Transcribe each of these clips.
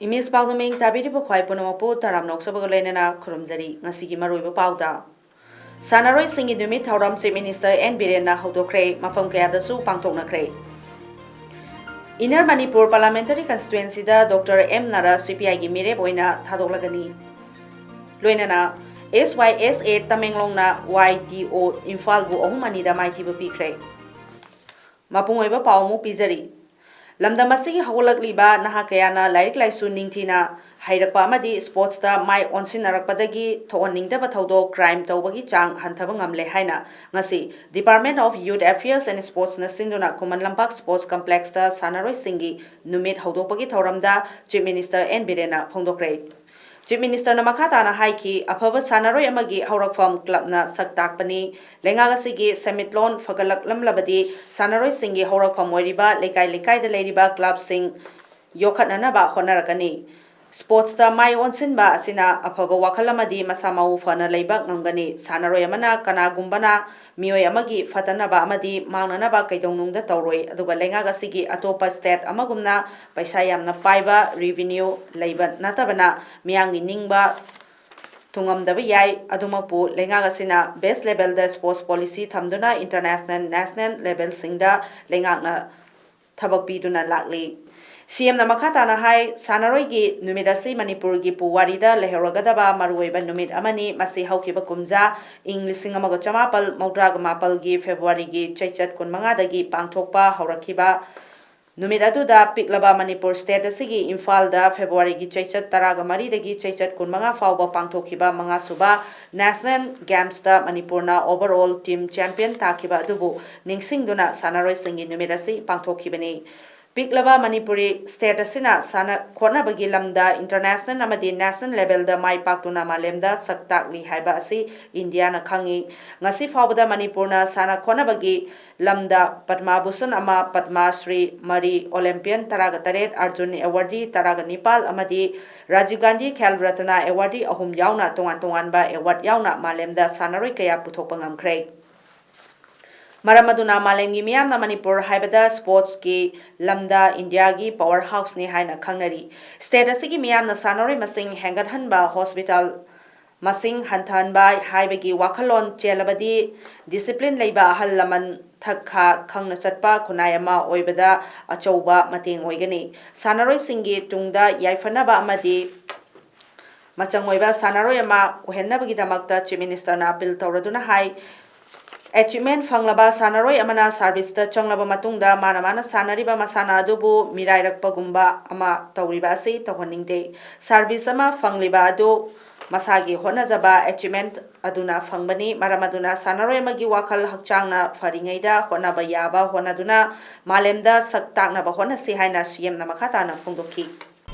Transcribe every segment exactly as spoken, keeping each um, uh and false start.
Image ꯄꯥꯎꯗꯝ ꯃꯤꯡ ꯇꯥꯕꯤꯔꯤꯕ ꯈ꯭ꯋꯥꯏ ꯄꯨꯝꯅꯃꯛꯄꯨ ꯇꯔꯥꯝꯅ ꯑꯣꯛꯆꯕꯒ ꯂꯣꯏꯅꯅ ꯈꯨꯔꯨꯝꯖꯔꯤ꯫ ꯉꯁꯤꯒꯤ ꯃꯔꯨꯑꯣꯏꯕ ꯄꯥꯎꯗ, ꯁꯥꯟꯅꯔꯣꯏꯁꯤꯡꯒꯤ ꯅꯨꯃꯤꯠ ꯊꯧꯔꯝ Chief Minister ꯑꯦꯟ ꯕꯤꯔꯦꯟꯅ ꯍꯧꯗꯣꯛꯈ꯭ꯔꯦ, ꯃꯐꯝ ꯀꯌꯥꯗꯁꯨ ꯄꯥꯡꯊꯣꯛꯅꯈ꯭ꯔꯦ꯫ Inner Manipur Parliamentary Constituencyꯗ Doctor M Nara C P ꯑꯥꯏꯒꯤ ꯃꯤꯔꯦꯞ ꯑꯣꯏꯅ ꯊꯥꯗꯣꯛꯂꯒꯅꯤ꯫ ꯂꯣꯏꯅꯅ S Y S A ꯇꯃꯦꯡꯂꯣꯡꯅ Y D O ꯏꯝꯐꯥꯜꯕꯨ ꯑꯍꯨꯝ ꯑꯅꯤꯗ ꯃꯥꯏꯊꯤꯕ ꯄꯤꯈ꯭ꯔꯦ꯫ ꯃꯄꯨꯡ ꯑꯣꯏꯕ ꯄꯥꯎ ꯑꯃꯨꯛ ꯄꯤꯖꯔꯤ꯫ ꯂꯝꯗꯝ ꯑꯁꯤꯒꯤ ꯍꯧꯒꯠꯂꯛꯂꯤꯕ ꯅꯍꯥ ꯀꯌꯥꯅ ꯂꯥꯏꯔꯤꯛ ꯂꯥꯏꯁꯨ ꯅꯤꯡꯊꯤꯅ ꯍꯩꯔꯛꯄ ꯑꯃꯗꯤ sportsꯇ ꯃꯥꯏ ꯑꯣꯟꯁꯤꯟꯅꯔꯛꯄꯗꯒꯤ ꯊꯣꯛꯍꯟꯅꯤꯡꯗꯕ ꯊꯧꯗꯣꯛ, crime ꯇꯧꯕꯒꯤ ꯆꯥꯡ ꯍꯟꯊꯕ ꯉꯝꯂꯦ ꯍꯥꯏꯅ ꯉꯁꯤ Department of Youth Affairsꯅ ꯁꯤꯟꯗꯨꯅ ꯈꯨꯃꯟ ꯂꯝꯄꯥꯛ Sports Complexꯇ ꯁꯥꯟꯅꯔꯣꯏꯁꯤꯡꯒꯤ ꯅꯨꯃꯤꯠ ꯍꯧꯗꯣꯛꯄꯒꯤ ꯊꯧꯔꯝꯗ Chief Minister ꯑꯦꯟ ꯕꯤꯔꯦꯟꯅ ꯐꯣꯡꯗꯣꯛꯈ꯭ꯔꯦ꯫ Chief Ministerꯅ ꯃꯈꯥ ꯇꯥꯅ ꯍꯥꯏꯈꯤ, ꯑꯐꯕ ꯁꯥꯟꯅꯔꯣꯏ ꯑꯃꯒꯤ ꯍꯧꯔꯛꯐꯝ clubꯅ ꯁꯛ ꯇꯥꯛꯄꯅꯤ꯫ ꯂꯩꯉꯥꯛ ꯑꯁꯤꯒꯤ ꯁꯦꯟꯃꯤꯠꯂꯣꯟ ꯐꯒꯠꯂꯛꯂꯝꯂꯕꯗꯤ ꯁꯥꯟꯅꯔꯣꯏꯁꯤꯡꯒꯤ ꯍꯧꯔꯛꯐꯝ ꯑꯣꯏꯔꯤꯕ ꯂꯩꯀꯥꯏ ꯂꯩꯀꯥꯏꯗ ꯂꯩꯔꯤꯕ clubꯁꯤꯡ ꯌꯣꯛꯈꯠꯅꯅꯕ ꯍꯣꯠꯅꯔꯛꯀꯅꯤ꯫ Sportsꯇ ꯃꯥꯏ ꯑꯣꯟꯁꯤꯟꯕ ꯑꯁꯤꯅ ꯑꯐꯕ ꯋꯥꯈꯜ ꯑꯃꯗꯤ ꯃꯁꯥ ꯃꯎ ꯐꯅ ꯂꯩꯕ ꯉꯝꯒꯅꯤ꯫ ꯁꯥꯟꯅꯔꯣꯏ ꯑꯃꯅ ꯀꯅꯥꯒꯨꯝꯕꯅ ꯃꯤꯑꯣꯏ ꯑꯃꯒꯤ ꯐꯠꯇꯅꯕ ꯑꯃꯗꯤ ꯃꯥꯡꯅꯅꯕ ꯀꯩꯗꯧꯅꯨꯡꯗ ꯇꯧꯔꯣꯏ, ꯑꯗꯨꯒ ꯂꯩꯉꯥꯛ ꯑꯁꯤꯒꯤ ꯑꯇꯣꯞꯄ state ꯑꯃꯒꯨꯝꯅ ꯄꯩꯁꯥ ꯌꯥꯝꯅ ꯄꯥꯏꯕ, revenue ꯂꯩꯕ ꯅꯠꯇꯕꯅ ꯃꯤꯌꯥꯝꯒꯤ ꯅꯤꯡꯕ ꯊꯨꯡꯉꯝꯗꯕ ꯌꯥꯏ꯫ ꯑꯗꯨꯃꯛꯄꯨ ꯂꯩꯉꯥꯛ ꯑꯁꯤꯅ best levelꯗ sports policy ꯊꯝꯗꯨꯅ international, national levelꯁꯤꯡꯗ ꯂꯩꯉꯥꯛꯅ ꯊꯕꯛ ꯄꯤꯗꯨꯅ ꯂꯥꯛꯂꯤ꯫ ꯁꯤ ꯑꯦꯝꯅ ꯃꯈꯥ ꯇꯥꯅ ꯍꯥꯏ, ꯁꯥꯟꯅꯔꯣꯏꯒꯤ ꯅꯨꯃꯤꯠ ꯑꯁꯤ ꯃꯅꯤꯄꯨꯔꯒꯤ ꯄꯨꯋꯥꯔꯤꯗ ꯂꯩꯍꯧꯔꯒꯗꯕ ꯃꯔꯨꯑꯣꯏꯕ ꯅꯨꯃꯤꯠ ꯑꯃꯅꯤ꯫ ꯃꯁꯤ ꯍꯧꯈꯤꯕ ꯀꯨꯝꯖꯥ ꯏꯪ ꯂꯤꯁꯤꯡ ꯑꯃꯒ ꯆꯃꯥꯄꯜ ꯃꯧꯗ꯭ꯔꯥꯒ ꯃꯥꯄꯜꯒꯤ Februaryꯒꯤ ꯆꯩꯆꯠ ꯀꯨꯟꯃꯉꯥꯗꯒꯤ ꯄꯥꯡꯊꯣꯛꯄ ꯍꯧꯔꯛꯈꯤꯕ ꯅꯨꯃꯤꯠ ꯑꯗꯨꯗ ꯄꯤꯛꯂꯕ ꯃꯅꯤꯄꯨꯔ state ꯑꯁꯤꯒꯤ ꯏꯝꯐꯥꯜꯗ Februaryꯒꯤ ꯆꯩꯆꯠ ꯇꯔꯥꯒ ꯃꯔꯤꯗꯒꯤ ꯆꯩꯆꯠ ꯀꯨꯟꯃꯉꯥ ꯐꯥꯎꯕ ꯄꯥꯡꯊꯣꯛꯈꯤꯕ ꯃꯉꯥꯁꯨꯕ National Gamesꯇ ꯃꯅꯤꯄꯨꯔꯅ overall team champion ꯇꯥꯈꯤꯕ ꯑꯗꯨꯕꯨ ꯅꯤꯡꯁꯤꯡꯗꯨꯅ ꯁꯥꯟꯅꯔꯣꯏꯁꯤꯡꯒꯤ ꯅꯨꯃꯤꯠ ꯑꯁꯤ ꯄꯥꯡꯊꯣꯛꯈꯤꯕꯅꯤ꯫ ꯄꯤꯛꯂꯕ ꯃꯅꯤꯄꯨꯔꯤ ꯁ꯭ꯇꯦꯠ ꯑꯁꯤꯅ ꯁꯥꯟꯅ ꯈꯣꯠꯅꯕꯒꯤ ꯂꯝꯗ ꯏꯟꯇꯔꯅꯦꯁꯅꯦꯜ ꯑꯃꯗꯤ ꯅꯦꯁꯅꯦꯜ ꯂꯦꯚꯦꯜꯗ ꯃꯥꯏ ꯄꯥꯛꯇꯨꯅ ꯃꯥꯂꯦꯝꯗ ꯁꯛ ꯇꯥꯛꯂꯤ ꯍꯥꯏꯕ ꯑꯁꯤ ꯏꯟꯗꯤꯌꯥꯅ ꯈꯪꯏ꯫ ꯉꯁꯤ ꯐꯥꯎꯕꯗ ꯃꯅꯤꯄꯨꯔꯅ ꯁꯥꯟꯅ ꯈꯣꯠꯅꯕꯒꯤ ꯂꯝꯗ ꯄꯗꯃꯥ ꯚꯨꯁꯟ ꯑꯃ, ꯄꯗꯃꯥ ꯁ꯭ꯔꯤ ꯃꯔꯤ, ꯑꯣꯂꯦꯝꯄꯤꯌꯟ ꯇꯔꯥꯒ ꯇꯔꯦꯠ, ꯑꯔꯖꯨꯟ ꯑꯦꯋꯥꯔꯗꯤ ꯇꯔꯥꯒ ꯅꯤꯄꯥꯜ ꯑꯃꯗꯤ ꯔꯥꯖꯤꯕ ꯒꯥꯟꯙꯤ ꯈꯦꯜ ꯔꯠꯅ ꯑꯦꯋꯥꯔꯗꯤ ꯑꯍꯨꯝ ꯌꯥꯎꯅ ꯇꯣꯉꯥꯟ ꯇꯣꯉꯥꯟꯕ ꯑꯦꯋꯥꯔꯗ ꯌꯥꯎꯅ ꯃꯥꯂꯦꯝꯗ ꯁꯥꯟꯅꯔꯣꯏ ꯀꯌꯥ ꯄꯨꯊꯣꯛꯄ ꯉꯝꯈ꯭ꯔꯦ꯫ ꯃꯔꯝ ꯑꯗꯨꯅ ꯃꯥꯂꯦꯝꯒꯤ ꯃꯤꯌꯥꯝꯅ ꯃꯅꯤꯄꯨꯔ ꯍꯥꯏꯕꯗ ꯁ꯭ꯄꯣꯔꯠꯁꯀꯤ ꯂꯝꯗ ꯏꯟꯗꯤꯌꯥꯒꯤ ꯄꯋꯥꯔ ꯍꯥꯎꯁꯅꯤ ꯍꯥꯏꯅ ꯈꯪꯅꯔꯤ꯫ ꯁ꯭ꯇꯦꯠ ꯑꯁꯤꯒꯤ ꯃꯤꯌꯥꯝꯅ ꯁꯥꯟꯅꯔꯣꯏ ꯃꯁꯤꯡ ꯍꯦꯟꯒꯠꯍꯟꯕ, ꯍꯣꯁꯄꯤꯇꯥꯜ ꯃꯁꯤꯡ ꯍꯟꯊꯍꯟꯕ ꯍꯥꯏꯕꯒꯤ ꯋꯥꯈꯜꯂꯣꯟ ꯆꯦꯜꯂꯕꯗꯤ ꯗꯤꯁꯤꯄ꯭ꯂꯤꯟ ꯂꯩꯕ ꯑꯍꯜ ꯂꯃꯟ ꯊꯛ ꯈꯥ ꯈꯪꯅ ꯆꯠꯄ ꯈꯨꯟꯅꯥꯏ ꯑꯃ ꯑꯣꯏꯕꯗ ꯑꯆꯧꯕ ꯃꯇꯦꯡ ꯑꯣꯏꯒꯅꯤ꯫ ꯁꯥꯟꯅꯔꯣꯏꯁꯤꯡꯒꯤ ꯇꯨꯡꯗ ꯌꯥꯏꯐꯅꯕ ꯑꯃꯗꯤ ꯃꯆꯪ ꯑꯣꯏꯕ ꯁꯥꯟꯅꯔꯣꯏ ꯑꯃ ꯑꯣꯏꯍꯟꯅꯕꯒꯤꯗꯃꯛꯇ ꯆꯤꯐ ꯃꯤꯅꯤꯁꯇꯔꯅ ꯑꯄꯤꯜ ꯇꯧꯔꯗꯨꯅ ꯍꯥꯏ, ꯑꯦꯆꯤꯞꯃꯦꯟ ꯐꯪꯂꯕ ꯁꯥꯟꯅꯔꯣꯏ ꯑꯃꯅ ꯁꯥꯔꯚꯤꯁꯇ ꯆꯪꯂꯕ ꯃꯇꯨꯡꯗ ꯃꯥꯅ ꯃꯥꯅ ꯁꯥꯟꯅꯔꯤꯕ ꯃꯁꯥꯟꯅ ꯑꯗꯨꯕꯨ ꯃꯤꯔꯥꯏꯔꯛꯄꯒꯨꯝꯕ ꯑꯃ ꯇꯧꯔꯤꯕ ꯑꯁꯤ ꯇꯧꯍꯟꯅꯤꯡꯗꯦ꯫ ꯁꯥꯔꯚꯤꯁ ꯑꯃ ꯐꯪꯂꯤꯕ ꯑꯗꯨ ꯃꯁꯥꯒꯤ ꯍꯣꯠꯅꯖꯕ, ꯑꯦꯆꯤꯞꯃꯦꯟ ꯑꯗꯨꯅ ꯐꯪꯕꯅꯤ꯫ ꯃꯔꯝ ꯑꯗꯨꯅ ꯁꯥꯟꯅꯔꯣꯏ ꯑꯃꯒꯤ ꯋꯥꯈꯜ ꯍꯛꯆꯥꯡꯅ ꯐꯔꯤꯉꯩꯗ ꯍꯣꯠꯅꯕ ꯌꯥꯕ ꯍꯣꯠꯅꯗꯨꯅ ꯃꯥꯂꯦꯝꯗ ꯁꯛ ꯇꯥꯛꯅꯕ ꯍꯣꯠꯅꯁꯤ ꯍꯥꯏꯅ ꯁꯤꯑꯦꯝꯅ ꯃꯈꯥ ꯇꯥꯅ ꯐꯣꯡꯗꯣꯛꯈꯤ꯫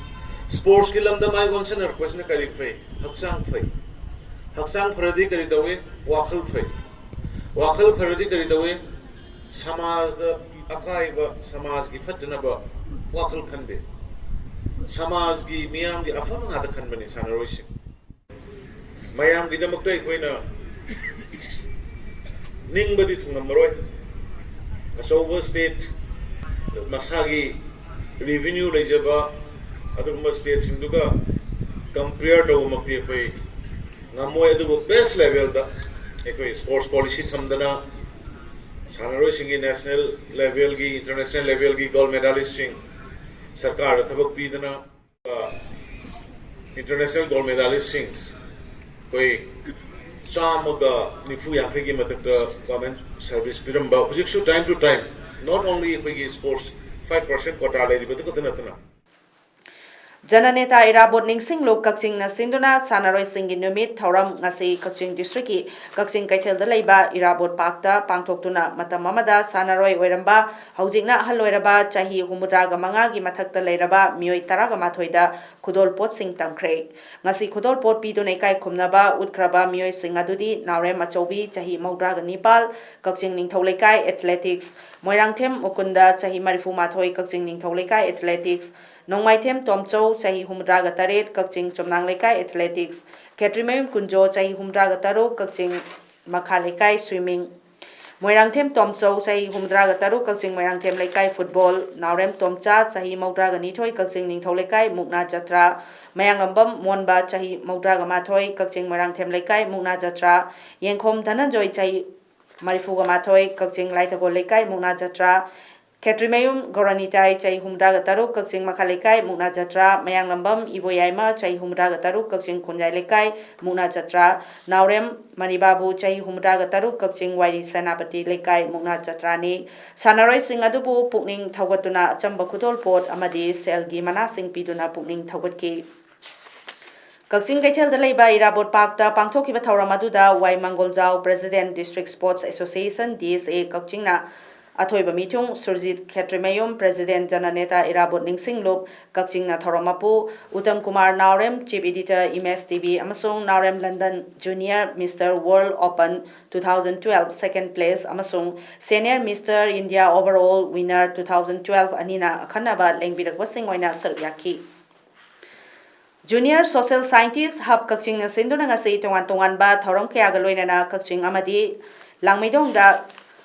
ꯁ꯭ꯄꯣꯔꯠꯁꯀꯤ ꯂꯝꯗ ꯃꯥꯏ ꯑꯣꯟꯁꯤꯟꯅꯔꯛꯄꯁꯤꯅ ꯀꯔꯤ ꯐꯩ? ꯍꯛꯆꯥꯡ ꯐꯩ꯫ ꯍꯛꯆꯥꯡ ꯐꯔꯗꯤ ꯀꯔꯤ ꯇꯧꯏ? ꯋꯥꯈꯜ ꯐꯩ꯫ ꯋꯥꯈꯜ ꯐꯔꯗꯤ ꯀꯔꯤ ꯇꯧꯏ? ꯁꯃꯥꯖꯗ ꯑꯀꯥꯏꯕ, ꯁꯃꯥꯖꯒꯤ ꯐꯠꯇꯅꯕ ꯋꯥꯈꯜ ꯈꯟꯗꯦ꯫ ꯁꯃꯥꯖꯒꯤ, ꯃꯤꯌꯥꯝꯒꯤ ꯑꯐꯕ ꯉꯥꯛꯇ ꯈꯟꯕꯅꯤ ꯁꯥꯟꯅꯔꯣꯏꯁꯤꯡ꯫ ꯃꯌꯥꯝꯒꯤꯗꯃꯛꯇ ꯑꯩꯈꯣꯏꯅ ꯅꯤꯡꯕꯗꯤ ꯊꯨꯡꯂꯝꯃꯔꯣꯏ꯫ ꯑꯆꯧꯕ ꯁ꯭ꯇꯦꯠ, ꯃꯁꯥꯒꯤ ꯔꯤꯚꯤꯅ꯭ꯌꯨ ꯂꯩꯖꯕ ꯑꯗꯨꯒꯨꯝꯕ ꯁ꯭ꯇꯦꯠꯁꯤꯡꯗꯨꯒ ꯀꯝꯄꯤꯌꯔ ꯇꯧꯕꯃꯛꯇꯤ ꯑꯩꯈꯣꯏ ꯉꯝꯃꯣꯏ꯫ ꯑꯗꯨꯕꯨ ꯕꯦꯁ ꯂꯦꯚꯦꯜꯗ ꯑꯩꯈꯣꯏ ꯁ꯭ꯄꯣꯔꯠꯁ ꯄꯣꯂꯤꯁꯤ ꯊꯝꯗꯅ ꯁꯥꯟꯅꯔꯣꯏꯁꯤꯡꯒꯤ ꯅꯦꯁꯅꯦꯜ ꯂꯦꯚꯦꯜꯒꯤ, ꯏꯟꯇꯔꯅꯦꯁꯅꯦꯜ ꯂꯦꯚꯦꯜꯒꯤ ꯒꯣꯜ ꯃꯦꯗꯥꯂꯤꯁꯁꯤꯡ ꯁꯔꯀꯥꯔꯗ ꯊꯕꯛ ꯄꯤꯗꯅ, ꯏꯟꯇꯔꯅꯦꯁꯅꯦꯜ ꯒꯣꯜ ꯃꯦꯗꯥꯂꯤꯁꯁꯤꯡ ꯑꯩꯈꯣꯏ ꯆꯥꯝꯃꯒ ꯅꯤꯐꯨ ꯌꯥꯡꯈꯩꯒꯤ ꯃꯊꯛꯇ ꯒꯚꯔꯟꯃꯦꯟꯠ ꯁꯔꯚꯤꯁ ꯄꯤꯔꯝꯕ, ꯍꯧꯖꯤꯛꯁꯨ time to time, not only ꯑꯩꯈꯣꯏꯒꯤ ꯁ꯭ꯄꯣꯔꯠꯁ five percent quota ꯂꯩꯔꯤꯕꯗꯨ ꯈꯛꯇ ꯅꯠꯇꯅ, ꯖꯅꯅꯦꯇꯥ ꯏꯔꯥꯕꯣꯠ ꯅꯤꯡꯁꯤꯡꯂꯨꯞ ꯀꯛꯆꯤꯡꯅ ꯁꯤꯟꯗꯨꯅ ꯁꯥꯟꯅꯔꯣꯏꯁꯤꯡꯒꯤ ꯅꯨꯃꯤꯠ ꯊꯧꯔꯝ ꯉꯁꯤ ꯀꯛꯆꯤꯡ ꯗꯤꯁꯇ꯭ꯔꯤꯛꯀꯤ ꯀꯛꯆꯤꯡ ꯀꯩꯊꯦꯜꯗ ꯂꯩꯕ ꯏꯔꯥꯕꯣꯠ ꯄꯥꯔꯛꯇ ꯄꯥꯡꯊꯣꯛꯇꯨꯅ, ꯃꯇꯝ ꯑꯃꯗ ꯁꯥꯟꯅꯔꯣꯏ ꯑꯣꯏꯔꯝꯕ, ꯍꯧꯖꯤꯛꯅ ꯑꯍꯜ ꯑꯣꯏꯔꯕ ꯆꯍꯤ ꯍꯨꯝꯐꯨꯇꯔꯥꯒ ꯃꯉꯥꯒꯤ ꯃꯊꯛꯇ ꯂꯩꯔꯕ ꯃꯤꯑꯣꯏ ꯇꯔꯥꯒ ꯃꯥꯊꯣꯏꯗ ꯈꯨꯗꯣꯜꯄꯣꯠꯁꯤꯡ ꯇꯝꯈ꯭ꯔꯦ꯫ ꯉꯁꯤ ꯈꯨꯗꯣꯜꯄꯣꯠ ꯄꯤꯗꯨꯅ ꯏꯀꯥꯏ ꯈꯨꯝꯅꯕ ꯎꯠꯈ꯭ꯔꯕ ꯃꯤꯑꯣꯏꯁꯤꯡ ꯑꯗꯨꯗꯤ ꯅꯥꯎꯔꯦꯝ ꯑꯆꯧꯕꯤ, ꯆꯍꯤ ꯃꯧꯗ꯭ꯔꯥꯒ ꯅꯤꯄꯥꯜ, ꯀꯛꯆꯤꯡ ꯅꯤꯡꯊꯧ ꯂꯩꯀꯥꯏ ꯑꯦꯊꯂꯦꯇꯤꯛꯁ, ꯃꯣꯏꯔꯥꯡꯊꯦꯝ ꯃꯨꯀꯨꯟꯗ, ꯆꯍꯤ ꯃꯔꯤꯐꯨ ꯃꯥꯊꯣꯏ, ꯀꯛꯆꯤꯡ ꯅꯤꯡꯊꯧ ꯂꯩꯀꯥꯏ ꯑꯦꯊꯂꯦꯇꯤꯛꯁ, ꯅꯣꯡꯃꯥꯏꯊꯦꯝ ꯇꯣꯝꯆꯧ, ꯆꯍꯤ ꯍꯨꯝꯐꯨꯇꯔꯥꯒ ꯇꯔꯦꯠ, ꯀꯛꯆꯤꯡ ꯆꯨꯝꯅꯥꯡ ꯂꯩꯀꯥꯏ ꯑꯦꯊꯂꯦꯇꯤꯛꯁ, ꯈꯦꯇ꯭ꯔꯤꯃꯌꯨꯝ ꯀꯨꯟꯖꯣ, ꯆꯍꯤ ꯍꯨꯝꯐꯨꯇꯔꯥꯒ ꯇꯔꯨꯛ, ꯀꯛꯆꯤꯡ ꯃꯈꯥ ꯂꯩꯀꯥꯏ ꯁ꯭ꯋꯤꯃꯤꯡ, ꯃꯣꯏꯔꯥꯡꯊꯦꯝ ꯇꯣꯝꯆꯧ, ꯆꯍꯤ ꯍꯨꯝꯐꯨꯇꯔꯥꯒ ꯇꯔꯨꯛ, ꯀꯛꯆꯤꯡ ꯃꯣꯏꯔꯥꯡꯊꯦꯝ ꯂꯩꯀꯥꯏ ꯐꯨꯠꯕꯣꯜ, ꯅꯥꯎꯔꯦꯝ ꯇꯣꯝꯆꯥ, ꯆꯍꯤ ꯃꯧꯗ꯭ꯔꯥꯒ ꯅꯤꯊꯣꯏ, ꯀꯛꯆꯤꯡ ꯅꯤꯡꯊꯧ ꯂꯩꯀꯥꯏ ꯃꯨꯛꯅꯥ ꯖꯇ꯭ꯔꯥ, ꯃꯌꯥꯡꯂꯝꯕꯝ ꯃꯣꯟꯕ, ꯆꯍꯤ ꯃꯧꯗ꯭ꯔꯥꯒ ꯃꯥꯊꯣꯏ, ꯀꯛꯆꯤꯡ ꯃꯣꯏꯔꯥꯡꯊꯦꯝ ꯂꯩꯀꯥꯏ ꯃꯨꯛꯅꯥ ꯖꯇ꯭ꯔꯥ, ꯌꯦꯡꯈꯣꯝ ꯙꯅꯟꯖꯣꯏ, ꯆꯍꯤ ꯃꯔꯤꯐꯨꯒ ꯃꯥꯊꯣꯏ, ꯀꯛꯆꯤꯡ ꯂꯥꯏꯊꯒꯣꯜ ꯂꯩꯀꯥꯏ ꯃꯨꯛꯅꯥ ꯖꯇ꯭ꯔꯥ, ꯈꯦꯇ꯭ꯔꯤꯃꯌꯨꯝ ꯒꯧꯔꯅꯤꯇꯥꯏ, ꯆꯍꯤ ꯍꯨꯝꯐꯨꯇꯔꯥꯒ ꯇꯔꯨꯛ, ꯀꯛꯆꯤꯡ ꯃꯈꯥ ꯂꯩꯀꯥꯏ ꯃꯨꯛꯅꯥ ꯖꯇ꯭ꯔꯥ, ꯃꯌꯥꯡꯂꯝꯕꯝ ꯏꯕꯣꯌꯥꯏꯃ, ꯆꯍꯤ ꯍꯨꯝꯐꯨꯇꯔꯥꯒ ꯇꯔꯨꯛ, ꯀꯛꯆꯤꯡ ꯈꯨꯟꯌꯥꯏ ꯂꯩꯀꯥꯏ ꯃꯨꯛꯅꯥ ꯖꯇ꯭ꯔꯥ, ꯅꯥꯎꯔꯦꯝ ꯃꯅꯤꯕꯥꯕꯨ, ꯆꯍꯤ ꯍꯨꯝꯐꯨꯇꯔꯥꯒ ꯇꯔꯨꯛ, ꯀꯛꯆꯤꯡ ꯋꯥꯏꯔꯤ ꯁꯦꯅꯥꯄꯇꯤ ꯂꯩꯀꯥꯏ ꯃꯨꯛꯅꯥ ꯖꯇ꯭ꯔꯥꯅꯤ꯫ ꯁꯥꯟꯅꯔꯣꯏꯁꯤꯡ ꯑꯗꯨꯕꯨ ꯄꯨꯛꯅꯤꯡ ꯊꯧꯒꯠꯇꯨꯅ ꯑꯆꯝꯕ ꯈꯨꯗꯣꯜꯄꯣꯠ ꯑꯃꯗꯤ ꯁꯦꯜꯒꯤ ꯃꯅꯥꯁꯤꯡ ꯄꯤꯗꯨꯅ ꯄꯨꯛꯅꯤꯡ ꯊꯧꯒꯠꯈꯤ꯫ ꯀꯛꯆꯤꯡ ꯀꯩꯊꯦꯜꯗ ꯂꯩꯕ ꯏꯔꯥꯕꯣꯠ ꯄꯥꯔꯛꯇ ꯄꯥꯡꯊꯣꯛꯈꯤꯕ ꯊꯧꯔꯝ ꯑꯗꯨꯗ ꯋꯥꯏ ꯃꯪꯒꯣꯜꯖꯥꯎ, President, District Sports Association, D S A, ꯀꯛꯆꯤꯡꯅ ꯑꯊꯣꯏꯕ ꯃꯤꯊꯨꯡ, ꯁꯨꯔꯖꯤꯠ ꯈꯦꯇ꯭ꯔꯤꯃꯌꯨꯝ, President, ꯖꯅꯅꯦꯇꯥ ꯏꯔꯥꯕꯣꯠ ꯅꯤꯡꯁꯤꯡꯂꯨꯞ ꯀꯛꯆꯤꯡꯅ ꯊꯧꯔꯝ ꯃꯄꯨ, ꯎꯇꯝ ꯀꯨꯃꯥꯔ ꯅꯥꯎꯔꯦꯝ, Chief Editor, Image T V, ꯑꯃꯁꯨꯡ ꯅꯥꯎꯔꯦꯝ London, Junior Mister World Open two thousand twelve second place ꯑꯃꯁꯨꯡ Senior Mister India Overall Winner two thousand twelve ꯑꯅꯤꯅ ꯑꯈꯟꯅꯕ ꯂꯦꯡꯕꯤꯔꯛꯄꯁꯤꯡ ꯑꯣꯏꯅ ꯁꯔꯨꯛ ꯌꯥꯈꯤ꯫ Junior Social Scientist Hub ꯀꯛꯆꯤꯡꯅ ꯁꯤꯟꯗꯨꯅ ꯉꯁꯤ ꯇꯣꯉꯥꯟ ꯇꯣꯉꯥꯟꯕ ꯊꯧꯔꯝ ꯀꯌꯥꯒ ꯂꯣꯏꯅꯅ ꯀꯛꯆꯤꯡ ꯑꯃꯗꯤ ꯂꯥꯡꯃꯩꯗꯣꯡꯗ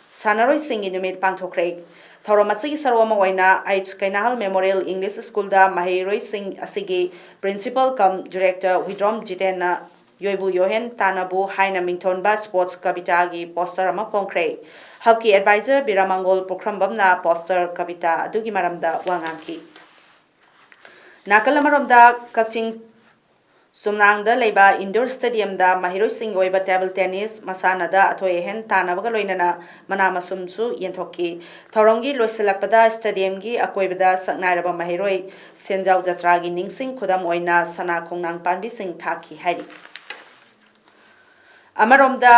ꯁꯥꯟꯅꯔꯣꯏꯁꯤꯡꯒꯤ ꯅꯨꯃꯤꯠ ꯄꯥꯡꯊꯣꯛꯈ꯭ꯔꯦ꯫ ꯊꯧꯔꯝ ꯑꯁꯤꯒꯤ ꯁꯔꯨꯛ ꯑꯃ ꯑꯣꯏꯅ ꯑꯩꯆ ꯀꯩꯅꯥꯍꯜ Memorial English Schoolꯗ ꯃꯍꯩꯔꯣꯏꯁꯤꯡ ꯑꯁꯤꯒꯤ Principal cum Director ꯍꯨꯏꯗ꯭ꯔꯣꯝ ꯖꯤꯇꯦꯟꯅ ꯌꯣꯏꯕꯨ ꯌꯣꯍꯦꯟ ꯇꯥꯅꯕꯨ ꯍꯥꯏꯅ ꯃꯤꯡꯊꯣꯟꯕ sports ꯀꯕꯤꯇꯥꯒꯤ poster ꯑꯃ ꯐꯣꯡꯈ꯭ꯔꯦ꯫ ꯍꯕꯀꯤ advisor ꯕꯤꯔꯥꯃꯪꯒꯣꯜ ꯄꯨꯈ꯭ꯔꯝꯕꯝꯅ poster ꯀꯕꯤꯇꯥ ꯑꯗꯨꯒꯤ ꯃꯔꯝꯗ ꯋꯥ ꯉꯥꯡꯈꯤ꯫ ꯅꯥꯀꯜ ꯑꯃꯔꯣꯝꯗ ꯀꯛꯆꯤꯡ ꯆꯨꯝꯅꯥꯡꯗ ꯂꯩꯕ indoor stadiumꯗ ꯃꯍꯩꯔꯣꯏꯁꯤꯡꯒꯤ ꯑꯣꯏꯕ table tennis ꯃꯁꯥꯟꯅꯗ ꯑꯊꯣꯏ ꯑꯍꯦꯟ ꯇꯥꯟꯅꯕꯒ ꯂꯣꯏꯅꯅ ꯃꯅꯥ ꯃꯁꯨꯝꯁꯨ ꯌꯦꯟꯊꯣꯛꯈꯤ꯫ ꯊꯧꯔꯝꯒꯤ ꯂꯣꯏꯁꯤꯜꯂꯛꯄꯗ stadiumꯒꯤ ꯑꯀꯣꯏꯕꯗ ꯁꯛꯅꯥꯏꯔꯕ ꯃꯍꯩꯔꯣꯏ ꯁꯦꯟꯖꯥꯎ ꯖꯇ꯭ꯔꯥꯒꯤ ꯅꯤꯡꯁꯤꯡ ꯈꯨꯗꯝ ꯑꯣꯏꯅ ꯁꯅꯥ ꯈꯣꯡꯅꯥꯡ ꯄꯥꯟꯕꯤꯁꯤꯡ ꯊꯥꯈꯤ ꯍꯥꯏꯔꯤ꯫ ꯑꯃꯔꯣꯝꯗ,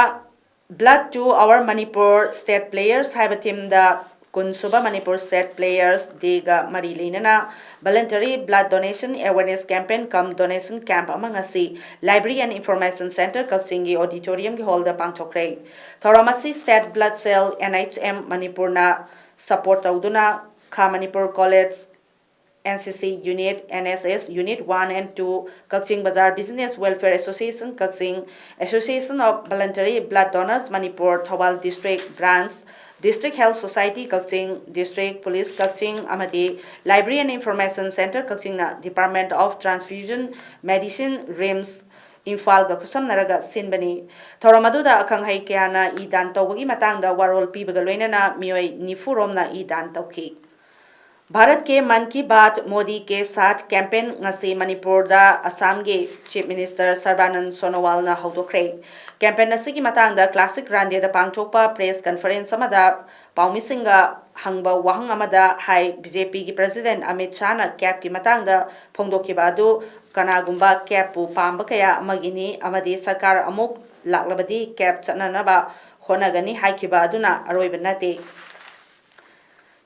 Blood to Our Manipur State Players ꯍꯥꯏꯕ themeꯗ ꯀꯨꯟ ꯁꯨꯕ Manipur State Players Dayꯒ ꯃꯔꯤ ꯂꯩꯅꯅ voluntary blood donation awareness campaign cum donation camp ꯑꯃ ꯉꯁꯤ Library and Information Centre ꯀꯛꯆꯤꯡꯒꯤ auditoriumꯒꯤ hallꯗ ꯄꯥꯡꯊꯣꯛꯈ꯭ꯔꯦ꯫ ꯊꯧꯔꯝ ꯑꯁꯤ State Blood Cell, NHM, ꯃꯅꯤꯄꯨꯔꯅ support ꯇꯧꯗꯨꯅ ꯈꯥ Manipur College, NCC Unit, NSS Unit one and two, Kakching Bazar Business Welfare Association, Kakching, Association of Voluntary Blood Donors Manipur, Thoubal District Branch, District Health Society Kakching, District Police Kakching ꯑꯃꯗꯤ Library and Information Centre ꯀꯛꯆꯤꯡꯅ Department of Transfusion Medicine, RIMS, ꯏꯝꯐꯥꯜꯒ ꯈꯨꯠꯁꯝꯅꯔꯒ ꯁꯤꯟꯕꯅꯤ꯫ ꯊꯧꯔꯝ ꯑꯗꯨꯗ ꯑꯈꯪ ꯑꯍꯩ ꯀꯌꯥꯅ E ꯗꯥꯟ ꯇꯧꯕꯒꯤ ꯃꯇꯥꯡꯗ ꯋꯥꯔꯣꯜ ꯄꯤꯕꯒ ꯂꯣꯏꯅꯅ ꯃꯤꯑꯣꯏ ꯅꯤꯐꯨ ꯔꯣꯝꯅ ꯏ ꯗꯥꯟ ꯇꯧꯈꯤ꯫ ꯚꯥꯔꯠ ꯀꯦ ꯃꯟ ꯀꯤ ꯕꯥꯠ ꯃꯣꯗꯤ ꯀꯦ ꯁꯥꯊ campaign ꯉꯁꯤ ꯃꯅꯤꯄꯨꯔꯗ ꯑꯁꯥꯝꯒꯤ Chief Minister ꯁꯔꯕꯥꯅꯟꯗ ꯁꯣꯅꯣꯋꯥꯜꯅ ꯍꯧꯗꯣꯛꯈ꯭ꯔꯦ꯫ Campaign ꯑꯁꯤꯒꯤ ꯃꯇꯥꯡꯗ Classic ꯔꯥꯟꯗꯦꯗ ꯄꯥꯡꯊꯣꯛꯄ press conference ꯑꯃꯗ ꯄꯥꯎꯃꯤꯁꯤꯡꯒ ꯍꯪꯕ ꯋꯥꯍꯪ ꯑꯃꯗ ꯍꯥꯏ, BJPꯒꯤ President ꯑꯃꯤꯠ ꯁꯥꯍꯅ cabꯀꯤ ꯃꯇꯥꯡꯗ ꯐꯣꯡꯗꯣꯛꯈꯤꯕ ꯑꯗꯨ ꯀꯅꯥꯒꯨꯝꯕ cabꯄꯨ ꯄꯥꯝꯕ ꯀꯌꯥ ꯑꯃꯒꯤꯅꯤ ꯑꯃꯗꯤ ꯁꯔꯀꯥꯔ ꯑꯃꯨꯛ ꯂꯥꯛꯂꯕꯗꯤ cab ꯆꯠꯅꯅꯕ ꯍꯣꯠꯅꯒꯅꯤ ꯍꯥꯏꯈꯤꯕ ꯑꯗꯨꯅ ꯑꯔꯣꯏꯕ ꯅꯠꯇꯦ꯫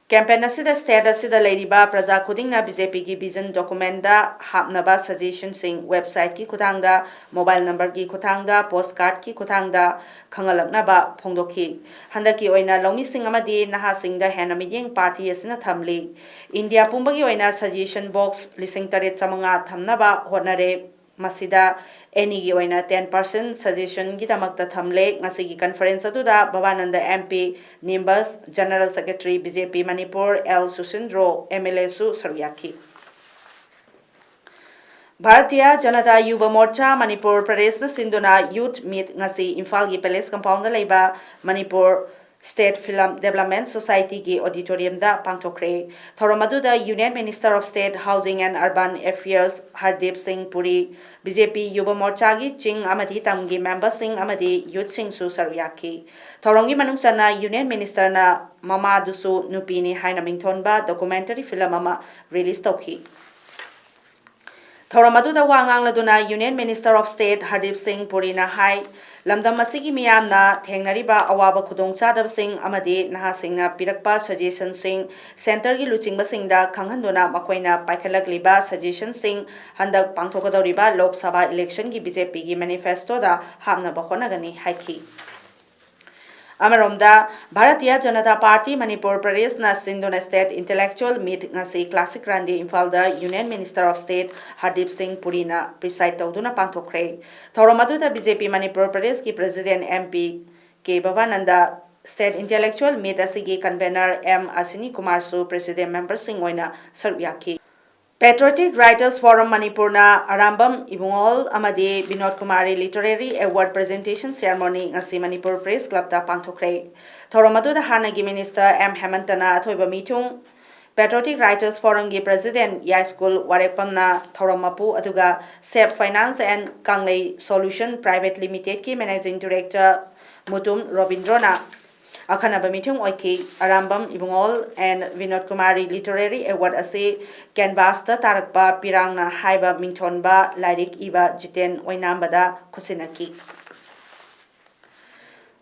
Campaign ꯑꯁꯤꯗ state ꯑꯁꯤꯗ ꯂꯩꯔꯤꯕ ꯄ꯭ꯔꯖꯥ ꯈꯨꯗꯤꯡꯅ BJPꯒꯤ vision documentꯗ ꯍꯥꯞꯅꯕ suggestionꯁꯤꯡ websiteꯀꯤ ꯈꯨꯠꯊꯥꯡꯗ, mobile numberꯒꯤ ꯈꯨꯠꯊꯥꯡꯗ, postcardꯀꯤ ꯈꯨꯠꯊꯥꯡꯗ ꯈꯪꯍꯜꯂꯛꯅꯕ ꯐꯣꯡꯗꯣꯛꯈꯤ꯫ ꯍꯟꯗꯛꯀꯤ ꯑꯣꯏꯅ ꯂꯧꯃꯤꯁꯤꯡ ꯑꯃꯗꯤ ꯅꯍꯥꯁꯤꯡꯗ ꯍꯦꯟꯅ ꯃꯤꯠꯌꯦꯡ party ꯑꯁꯤꯅ ꯊꯝꯂꯤ꯫ ꯏꯟꯗꯤꯌꯥ ꯄꯨꯝꯕꯒꯤ ꯑꯣꯏꯅ suggestion box ꯂꯤꯁꯤꯡ ꯇꯔꯦꯠ ꯆꯥꯃꯉꯥ ꯊꯝꯅꯕ ꯍꯣꯠꯅꯔꯦ꯫ ꯃꯁꯤꯗ ꯑꯦꯅꯤꯒꯤ ꯑꯣꯏꯅ ten percent suggestionꯒꯤꯗꯃꯛꯇ ꯊꯝꯂꯦ꯫ ꯉꯁꯤꯒꯤ conference ꯑꯗꯨꯗ ꯚꯕꯥꯅꯟꯗ MP, ꯅꯤꯝꯕꯁ, General Secretary BJP Manipur L Susindro, MLAꯁꯨ ꯁꯔꯨꯛ ꯌꯥꯈꯤ꯫ ꯚꯥꯔꯇꯤꯌꯥ ꯖꯅꯇꯥ ꯌꯨꯕ ꯃꯣꯔꯆꯥ ꯃꯅꯤꯄꯨꯔ ꯄ꯭ꯔꯗꯦꯁꯅ ꯁꯤꯟꯗꯨꯅ youth meet ꯉꯁꯤ ꯏꯝꯐꯥꯜꯒꯤ Palace compoundꯗ ꯂꯩꯕ ꯃꯅꯤꯄꯨꯔ State Film Development Society-ꯒꯤ auditorium-ꯗ ꯄꯥꯡꯊꯣꯛꯈ꯭ꯔꯦ꯫ ꯊꯧꯔꯝ ꯑꯗꯨꯗ Union Minister of State Housing and Urban Affairs Hardeep ꯁꯤꯡ ꯄꯨꯔꯤ, B J P ꯌꯨꯕ ꯃꯣꯔꯆꯥꯒꯤ ꯆꯤꯡ ꯑꯃꯗꯤ ꯇꯝꯒꯤ member-ꯁꯤꯡ ꯑꯃꯗꯤ youth-ꯁꯤꯡꯁꯨ ꯁꯔꯨꯛ ꯌꯥꯈꯤ꯫ ꯊꯧꯔꯝꯒꯤ ꯃꯅꯨꯡ ꯆꯟꯅ Union Minister-ꯅ ꯃꯃꯥꯗꯨꯁꯨ ꯅꯨꯄꯤꯅꯤ ꯍꯥꯏꯅ ꯃꯤꯡꯊꯣꯟꯕ documentary film ꯑꯃ release ꯇꯧꯈꯤ꯫ ꯊꯧꯔꯝ ꯑꯗꯨꯗ ꯋꯥ ꯉꯥꯡꯂꯗꯨꯅ Union Minister of State Hardeep ꯁꯤꯡ ꯄꯨꯔꯤꯅ ꯍꯥꯏ, ꯂꯝꯗꯝ ꯑꯁꯤꯒꯤ ꯃꯤꯌꯥꯝꯅ ꯊꯦꯡꯅꯔꯤꯕ ꯑꯋꯥꯕ ꯈꯨꯗꯣꯡꯆꯥꯗꯕꯁꯤꯡ ꯑꯃꯗꯤ ꯅꯍꯥꯁꯤꯡꯅ ꯄꯤꯔꯛꯄ suggestion-ꯁꯤꯡ centre-ꯒꯤ ꯂꯨꯆꯤꯡꯕꯁꯤꯡꯗ ꯈꯪꯍꯟꯗꯨꯅ ꯃꯈꯣꯏꯅ ꯄꯥꯏꯈꯠꯂꯛꯂꯤꯕ suggestion-ꯁꯤꯡ ꯍꯟꯗꯛ ꯄꯥꯡꯊꯣꯛꯀꯗꯧꯔꯤꯕ ꯂꯣꯛ ꯁꯚꯥ election-ꯒꯤ B J P-ꯒꯤ manifesto-ꯗ ꯍꯥꯞꯅꯕ ꯍꯣꯠꯅꯒꯅꯤ ꯍꯥꯏꯈꯤ꯫ ꯑꯃꯔꯣꯝꯗ, Bharatiya Janata Party Manipur Pradesh-ꯅ ꯁꯤꯟꯗꯨꯅ State Intellectual Meet ꯉꯁꯤ Classic Grande ꯏꯝꯐꯥꯜꯗ Union Minister of State Hardeep ꯁꯤꯡ ꯄꯨꯔꯤꯅ preside ꯇꯧꯗꯨꯅ ꯄꯥꯡꯊꯣꯛꯈ꯭ꯔꯦ꯫ ꯊꯧꯔꯝ ꯑꯗꯨꯗ B J P ꯃꯅꯤꯄꯨꯔ ꯄ꯭ꯔꯗꯦꯁꯀꯤ president M P K ꯚꯕꯥꯅꯟꯗ, State Intellectual Meet ꯑꯁꯤꯒꯤ convener M ꯑꯁꯤꯅꯤ ꯀꯨꯃꯥꯔꯁꯨ president member-ꯁꯤꯡ ꯑꯣꯏꯅ ꯁꯔꯨꯛ ꯌꯥꯈꯤ꯫ Patriotic Writers Forum ꯃꯅꯤꯄꯨꯔꯅ ꯑꯔꯥꯝꯕꯝ ꯏꯕꯨꯡꯉꯣꯜ ꯑꯃꯗꯤ Vinod Kumari Literary Award Presentation Ceremony ꯉꯁꯤ ꯃꯅꯤꯄꯨꯔ Press Club-ꯇ ꯄꯥꯡꯊꯣꯛꯈ꯭ꯔꯦ꯫ ꯊꯧꯔꯝ ꯑꯗꯨꯗ ꯍꯥꯟꯅꯒꯤ Minister M ꯍꯦꯃꯟꯇꯅ ꯑꯊꯣꯏꯕ ꯃꯤꯊꯨꯡ, Patriotic Writers Forum-ꯒꯤ President ꯌꯥꯏꯁ꯭ꯀꯨꯜ ꯋꯥꯔꯦꯛꯄꯝꯅ ꯊꯧꯔꯝ ꯃꯄꯨ, ꯑꯗꯨꯒ Save Finance and ꯀꯪꯂꯩ Solution Private Limited-ꯀꯤ Managing Director Mutum ꯔꯣꯕꯤꯟꯗ꯭ꯔꯣꯅ ꯑꯈꯟꯅꯕ ꯃꯤꯊꯨꯡ ꯑꯣꯏꯈꯤ꯫ Arambam ꯏꯕꯨꯡꯉꯣꯜ and Vinod Kumari Literary Award ꯑꯁꯤ canvas-ꯇ ꯇꯥꯔꯛꯄ ꯄꯤꯔꯥꯡꯅ ꯍꯥꯏꯕ ꯃꯤꯡꯊꯣꯟꯕ ꯂꯥꯏꯔꯤꯛ ꯏꯕ ꯖꯤꯇꯦꯟ ꯑꯣꯏꯅꯥꯝꯕꯗ ꯈꯨꯠꯁꯤꯟꯅꯈꯤ꯫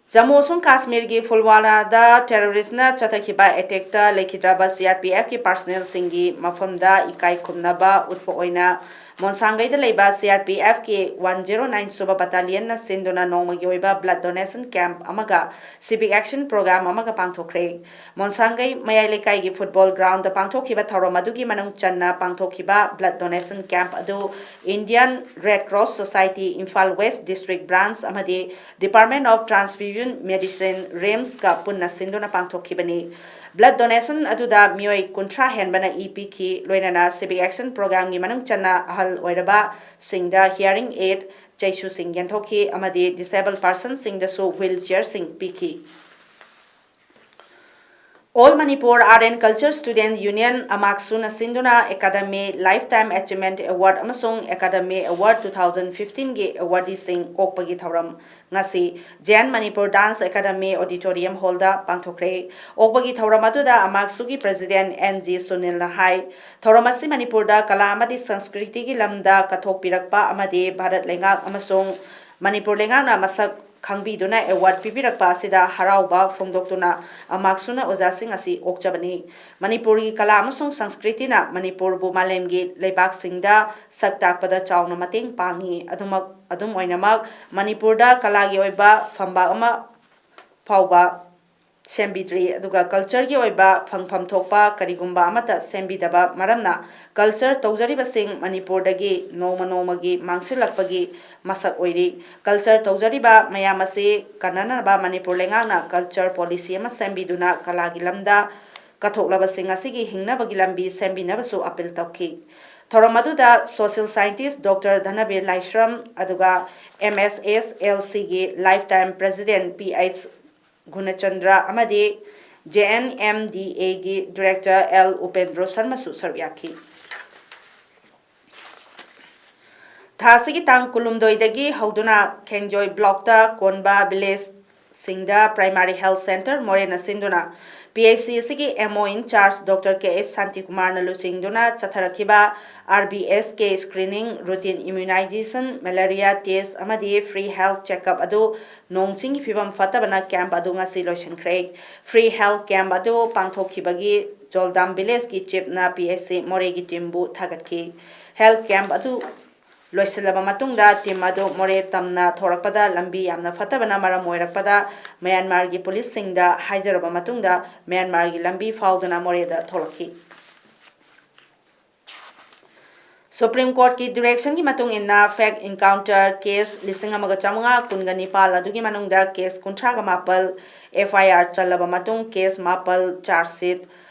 ꯖꯝꯃꯨ ꯑꯃꯁꯨꯡ ꯀꯥꯁꯃꯤꯔꯒꯤ ꯐꯨꯜꯋꯥꯔꯥꯗ terrorist-ꯅ ꯆꯠꯊꯈꯤꯕ attack-ꯇ ꯂꯩꯈꯤꯗ꯭ꯔꯕ C R P F-ꯀꯤ personnel-ꯁꯤꯡꯒꯤ ꯃꯐꯝꯗ ꯏꯀꯥꯏ ꯈꯨꯝꯅꯕ ꯎꯠꯄ ꯑꯣꯏꯅ ꯃꯣꯟꯁꯥꯡꯒꯩꯗ ꯂꯩꯕ C R P F-ꯀꯤ one zero nine ꯁꯨꯕ battalion-ꯅ ꯁꯤꯟꯗꯨꯅ ꯅꯣꯡꯃꯒꯤ ꯑꯣꯏꯕ blood donation camp ꯑꯃꯒ civic action program ꯑꯃꯒ ꯄꯥꯡꯊꯣꯛꯈ꯭ꯔꯦ꯫ ꯃꯣꯟꯁꯥꯡꯒꯩ ꯃꯌꯥꯏ ꯂꯩꯀꯥꯏꯒꯤ football ground-ꯗ ꯄꯥꯡꯊꯣꯛꯈꯤꯕ ꯊꯧꯔꯝ ꯑꯗꯨꯒꯤ ꯃꯅꯨꯡ ꯆꯟꯅ ꯄꯥꯡꯊꯣꯛꯈꯤꯕ blood donation camp ꯑꯗꯨ Indian Red Cross Society Imphal West District Branch ꯑꯃꯗꯤ Department of Transfusion Medicine, RIMS-ꯀ ꯄꯨꯟꯅ ꯁꯤꯟꯗꯨꯅ ꯄꯥꯡꯊꯣꯛꯈꯤꯕꯅꯤ꯫ Blood donation ꯑꯗꯨꯗ ꯃꯤꯑꯣꯏ ꯀꯨꯟꯊ꯭ꯔꯥ ꯍꯦꯟꯕꯅ ꯏ ꯄꯤꯈꯤ, ꯂꯣꯏꯅꯅ civic action program-ꯒꯤ ꯃꯅꯨꯡ ꯆꯟꯅ ꯑꯍꯜ ꯑꯣꯏꯔꯕꯁꯤꯡꯗ hearing aid, ꯆꯩꯁꯨꯁꯤꯡ ꯌꯦꯟꯊꯣꯛꯈꯤ ꯑꯃꯗꯤ disabled person-ꯁꯤꯡꯗꯁꯨ wheelchair-ꯁꯤꯡ ꯄꯤꯈꯤ꯫ All Manipur Art and Culture Student Union, ꯑꯃꯥꯛꯁꯨꯅ ꯁꯤꯟꯗꯨꯅ Academy Lifetime Achievement Award ꯑꯃꯁꯨꯡ Academy Award two thousand fifteen ꯒꯤ awardee ꯁꯤꯡ ꯑꯣꯛꯄꯒꯤ ꯊꯧꯔꯝ ꯉꯁꯤ ꯖꯦꯟ Manipur Dance Academy Auditorium Hall ꯗ ꯄꯥꯡꯊꯣꯛꯈ꯭ꯔꯦ꯫ ꯑꯣꯛꯄꯒꯤ ꯊꯧꯔꯝ ꯑꯗꯨꯗ ꯑꯃꯥꯛꯁꯨꯒꯤ President ꯑꯦꯟ ꯖꯤ ꯁꯨꯅꯤꯜꯅ ꯍꯥꯏ, ꯊꯧꯔꯝ ꯑꯁꯤ ꯃꯅꯤꯄꯨꯔꯗ ꯀꯂꯥ ꯑꯃꯗꯤ ꯁꯪꯁꯀ꯭ꯔꯤꯇꯤꯒꯤ ꯂꯝꯗ ꯀꯠꯊꯣꯛꯄꯤꯔꯛꯄ ꯑꯃꯗꯤ ꯚꯥꯔꯠ ꯂꯩꯉꯥꯛ ꯑꯃꯁꯨꯡ ꯃꯅꯤꯄꯨꯔ ꯂꯩꯉꯥꯛꯅ ꯃꯁꯛ ꯈꯪꯕꯤꯗꯨꯅ award ꯄꯤꯕꯤꯔꯛꯄ ꯑꯁꯤꯗ ꯍꯔꯥꯎꯕ ꯐꯣꯡꯗꯣꯛꯇꯨꯅ ꯑꯃꯥꯛꯁꯨꯅ ꯑꯣꯖꯥꯁꯤꯡ ꯑꯁꯤ ꯑꯣꯛꯆꯕꯅꯤ꯫ ꯃꯅꯤꯄꯨꯔꯒꯤ ꯀꯂꯥ ꯑꯃꯁꯨꯡ ꯁꯪꯁꯀ꯭ꯔꯤꯇꯤꯅ ꯃꯅꯤꯄꯨꯔꯕꯨ ꯃꯥꯂꯦꯝꯒꯤ ꯂꯩꯕꯥꯛꯁꯤꯡꯗ ꯁꯛ ꯇꯥꯛꯄꯗ ꯆꯥꯎꯅ ꯃꯇꯦꯡ ꯄꯥꯡꯉꯤ꯫ ꯑꯗꯨꯃꯛ, ꯑꯗꯨꯝ ꯑꯣꯏꯅꯃꯛ, ꯃꯅꯤꯄꯨꯔꯗ ꯀꯂꯥꯒꯤ ꯑꯣꯏꯕ ꯐꯝꯕꯥꯛ ꯑꯃ ꯐꯥꯎꯕ ꯁꯦꯝꯕꯤꯗ꯭ꯔꯤ, ꯑꯗꯨꯒ culture ꯒꯤ ꯑꯣꯏꯕ ꯐꯪꯐꯝ ꯊꯣꯛꯄ ꯀꯔꯤꯒꯨꯝꯕ ꯑꯃꯠꯇ ꯁꯦꯝꯕꯤꯗꯕ ꯃꯔꯝꯅ culture ꯇꯧꯖꯔꯤꯕꯁꯤꯡ ꯃꯅꯤꯄꯨꯔꯗꯒꯤ ꯅꯣꯡꯃ ꯅꯣꯡꯃꯒꯤ ꯃꯥꯡꯁꯤꯜꯂꯛꯄꯒꯤ ꯃꯁꯛ ꯑꯣꯏꯔꯤ꯫ Culture ꯇꯧꯖꯔꯤꯕ ꯃꯌꯥꯝ ꯑꯁꯤ ꯀꯟꯅꯅꯕ ꯃꯅꯤꯄꯨꯔ ꯂꯩꯉꯥꯛꯅ culture policy ꯑꯃ ꯁꯦꯝꯕꯤꯗꯨꯅ ꯀꯂꯥꯒꯤ ꯂꯝꯗ ꯀꯠꯊꯣꯛꯂꯕꯁꯤꯡ ꯑꯁꯤꯒꯤ ꯍꯤꯡꯅꯕꯒꯤ ꯂꯝꯕꯤ ꯁꯦꯝꯕꯤꯅꯕꯁꯨ appeal ꯇꯧꯈꯤ꯫ ꯊꯧꯔꯝ ꯑꯗꯨꯗ social scientist Doctor ꯙꯅꯕꯤꯔ ꯂꯥꯏꯁ꯭ꯔꯝ, ꯑꯗꯨꯒ ꯑꯦꯝ ꯑꯦꯁ ꯑꯦꯁ ꯑꯦꯜ ꯁꯤꯒꯤ Lifetime President ꯄꯤ ꯑꯩꯆ ꯒꯨꯅꯆꯟꯗ꯭ꯔ ꯑꯃꯗꯤ ꯖꯦ ꯑꯦꯟ ꯑꯦꯝ ꯗꯤ ꯑꯦꯒꯤ Director ꯑꯦꯜ ꯎꯄꯦꯟꯗ꯭ꯔꯣ ꯁꯔꯃꯁꯨ ꯁꯔꯨꯛ ꯌꯥꯈꯤ꯫ ꯊꯥ ꯑꯁꯤꯒꯤ ꯇꯥꯡ ꯀꯨꯟꯍꯨꯝꯗꯣꯏꯗꯒꯤ ꯍꯧꯗꯨꯅ ꯈꯦꯡꯖꯣꯏ block ꯇ ꯀꯣꯟꯕ village ꯁꯤꯡꯗ Primary Health Centre ꯃꯣꯔꯦꯅ ꯁꯤꯟꯗꯨꯅ ꯄꯤ ꯑꯩꯆ ꯁꯤ ꯑꯁꯤꯒꯤ M O in charge Doctor K H ꯁꯥꯟꯇꯤꯀꯨꯃꯥꯔꯅ ꯂꯨꯆꯤꯡꯗꯨꯅ ꯆꯠꯊꯔꯛꯈꯤꯕ R B S K screening, routine immunization, malaria test ꯑꯃꯗꯤ free health checkup ꯑꯗꯨ ꯅꯣꯡ ꯆꯤꯡꯒꯤ ꯐꯤꯕꯝ ꯐꯠꯇꯕꯅ camp ꯑꯗꯨ ꯉꯁꯤ ꯂꯣꯏꯁꯤꯟꯈ꯭ꯔꯦ꯫ Free health camp ꯑꯗꯨ ꯄꯥꯡꯊꯣꯛꯈꯤꯕꯒꯤ ꯖꯣꯜꯗꯥꯝ village ꯀꯤ chief ꯅ ꯄꯤ ꯑꯩꯆ ꯁꯤ ꯃꯣꯔꯦꯒꯤ team ꯕꯨ ꯊꯥꯒꯠꯈꯤ꯫ Health camp ꯑꯗꯨ ꯂꯣꯏꯁꯤꯜꯂꯕ ꯃꯇꯨꯡꯗ team ꯑꯗꯨ ꯃꯣꯔꯦ ꯇꯝꯅ ꯊꯣꯔꯛꯄꯗ ꯂꯝꯕꯤ ꯌꯥꯝꯅ ꯐꯠꯇꯕꯅ ꯃꯔꯝ ꯑꯣꯏꯔꯛꯄꯗ ꯃ꯭ꯌꯥꯟꯃꯥꯔꯒꯤ police ꯁꯤꯡꯗ ꯍꯥꯏꯖꯔꯕ ꯃꯇꯨꯡꯗ ꯃ꯭ꯌꯥꯟꯃꯥꯔꯒꯤ ꯂꯝꯕꯤ ꯐꯥꯎꯗꯨꯅ ꯃꯣꯔꯦꯗ ꯊꯣꯛꯂꯛꯈꯤ꯫ Supreme Court ꯀꯤ direction ꯒꯤ ꯃꯇꯨꯡ ꯏꯟꯅ fake encounter case ꯂꯤꯁꯤꯡ ꯑꯃꯒ ꯆꯥꯃꯉꯥ ꯀꯨꯟꯒ ꯅꯤꯄꯥꯜ ꯑꯗꯨꯒꯤ ꯃꯅꯨꯡꯗ case ꯀꯨꯟꯊ꯭ꯔꯥꯒ ꯃꯥꯄꯜ F I R ꯆꯜꯂꯕ ꯃꯇꯨꯡ case ꯃꯥꯄꯜ charge sheet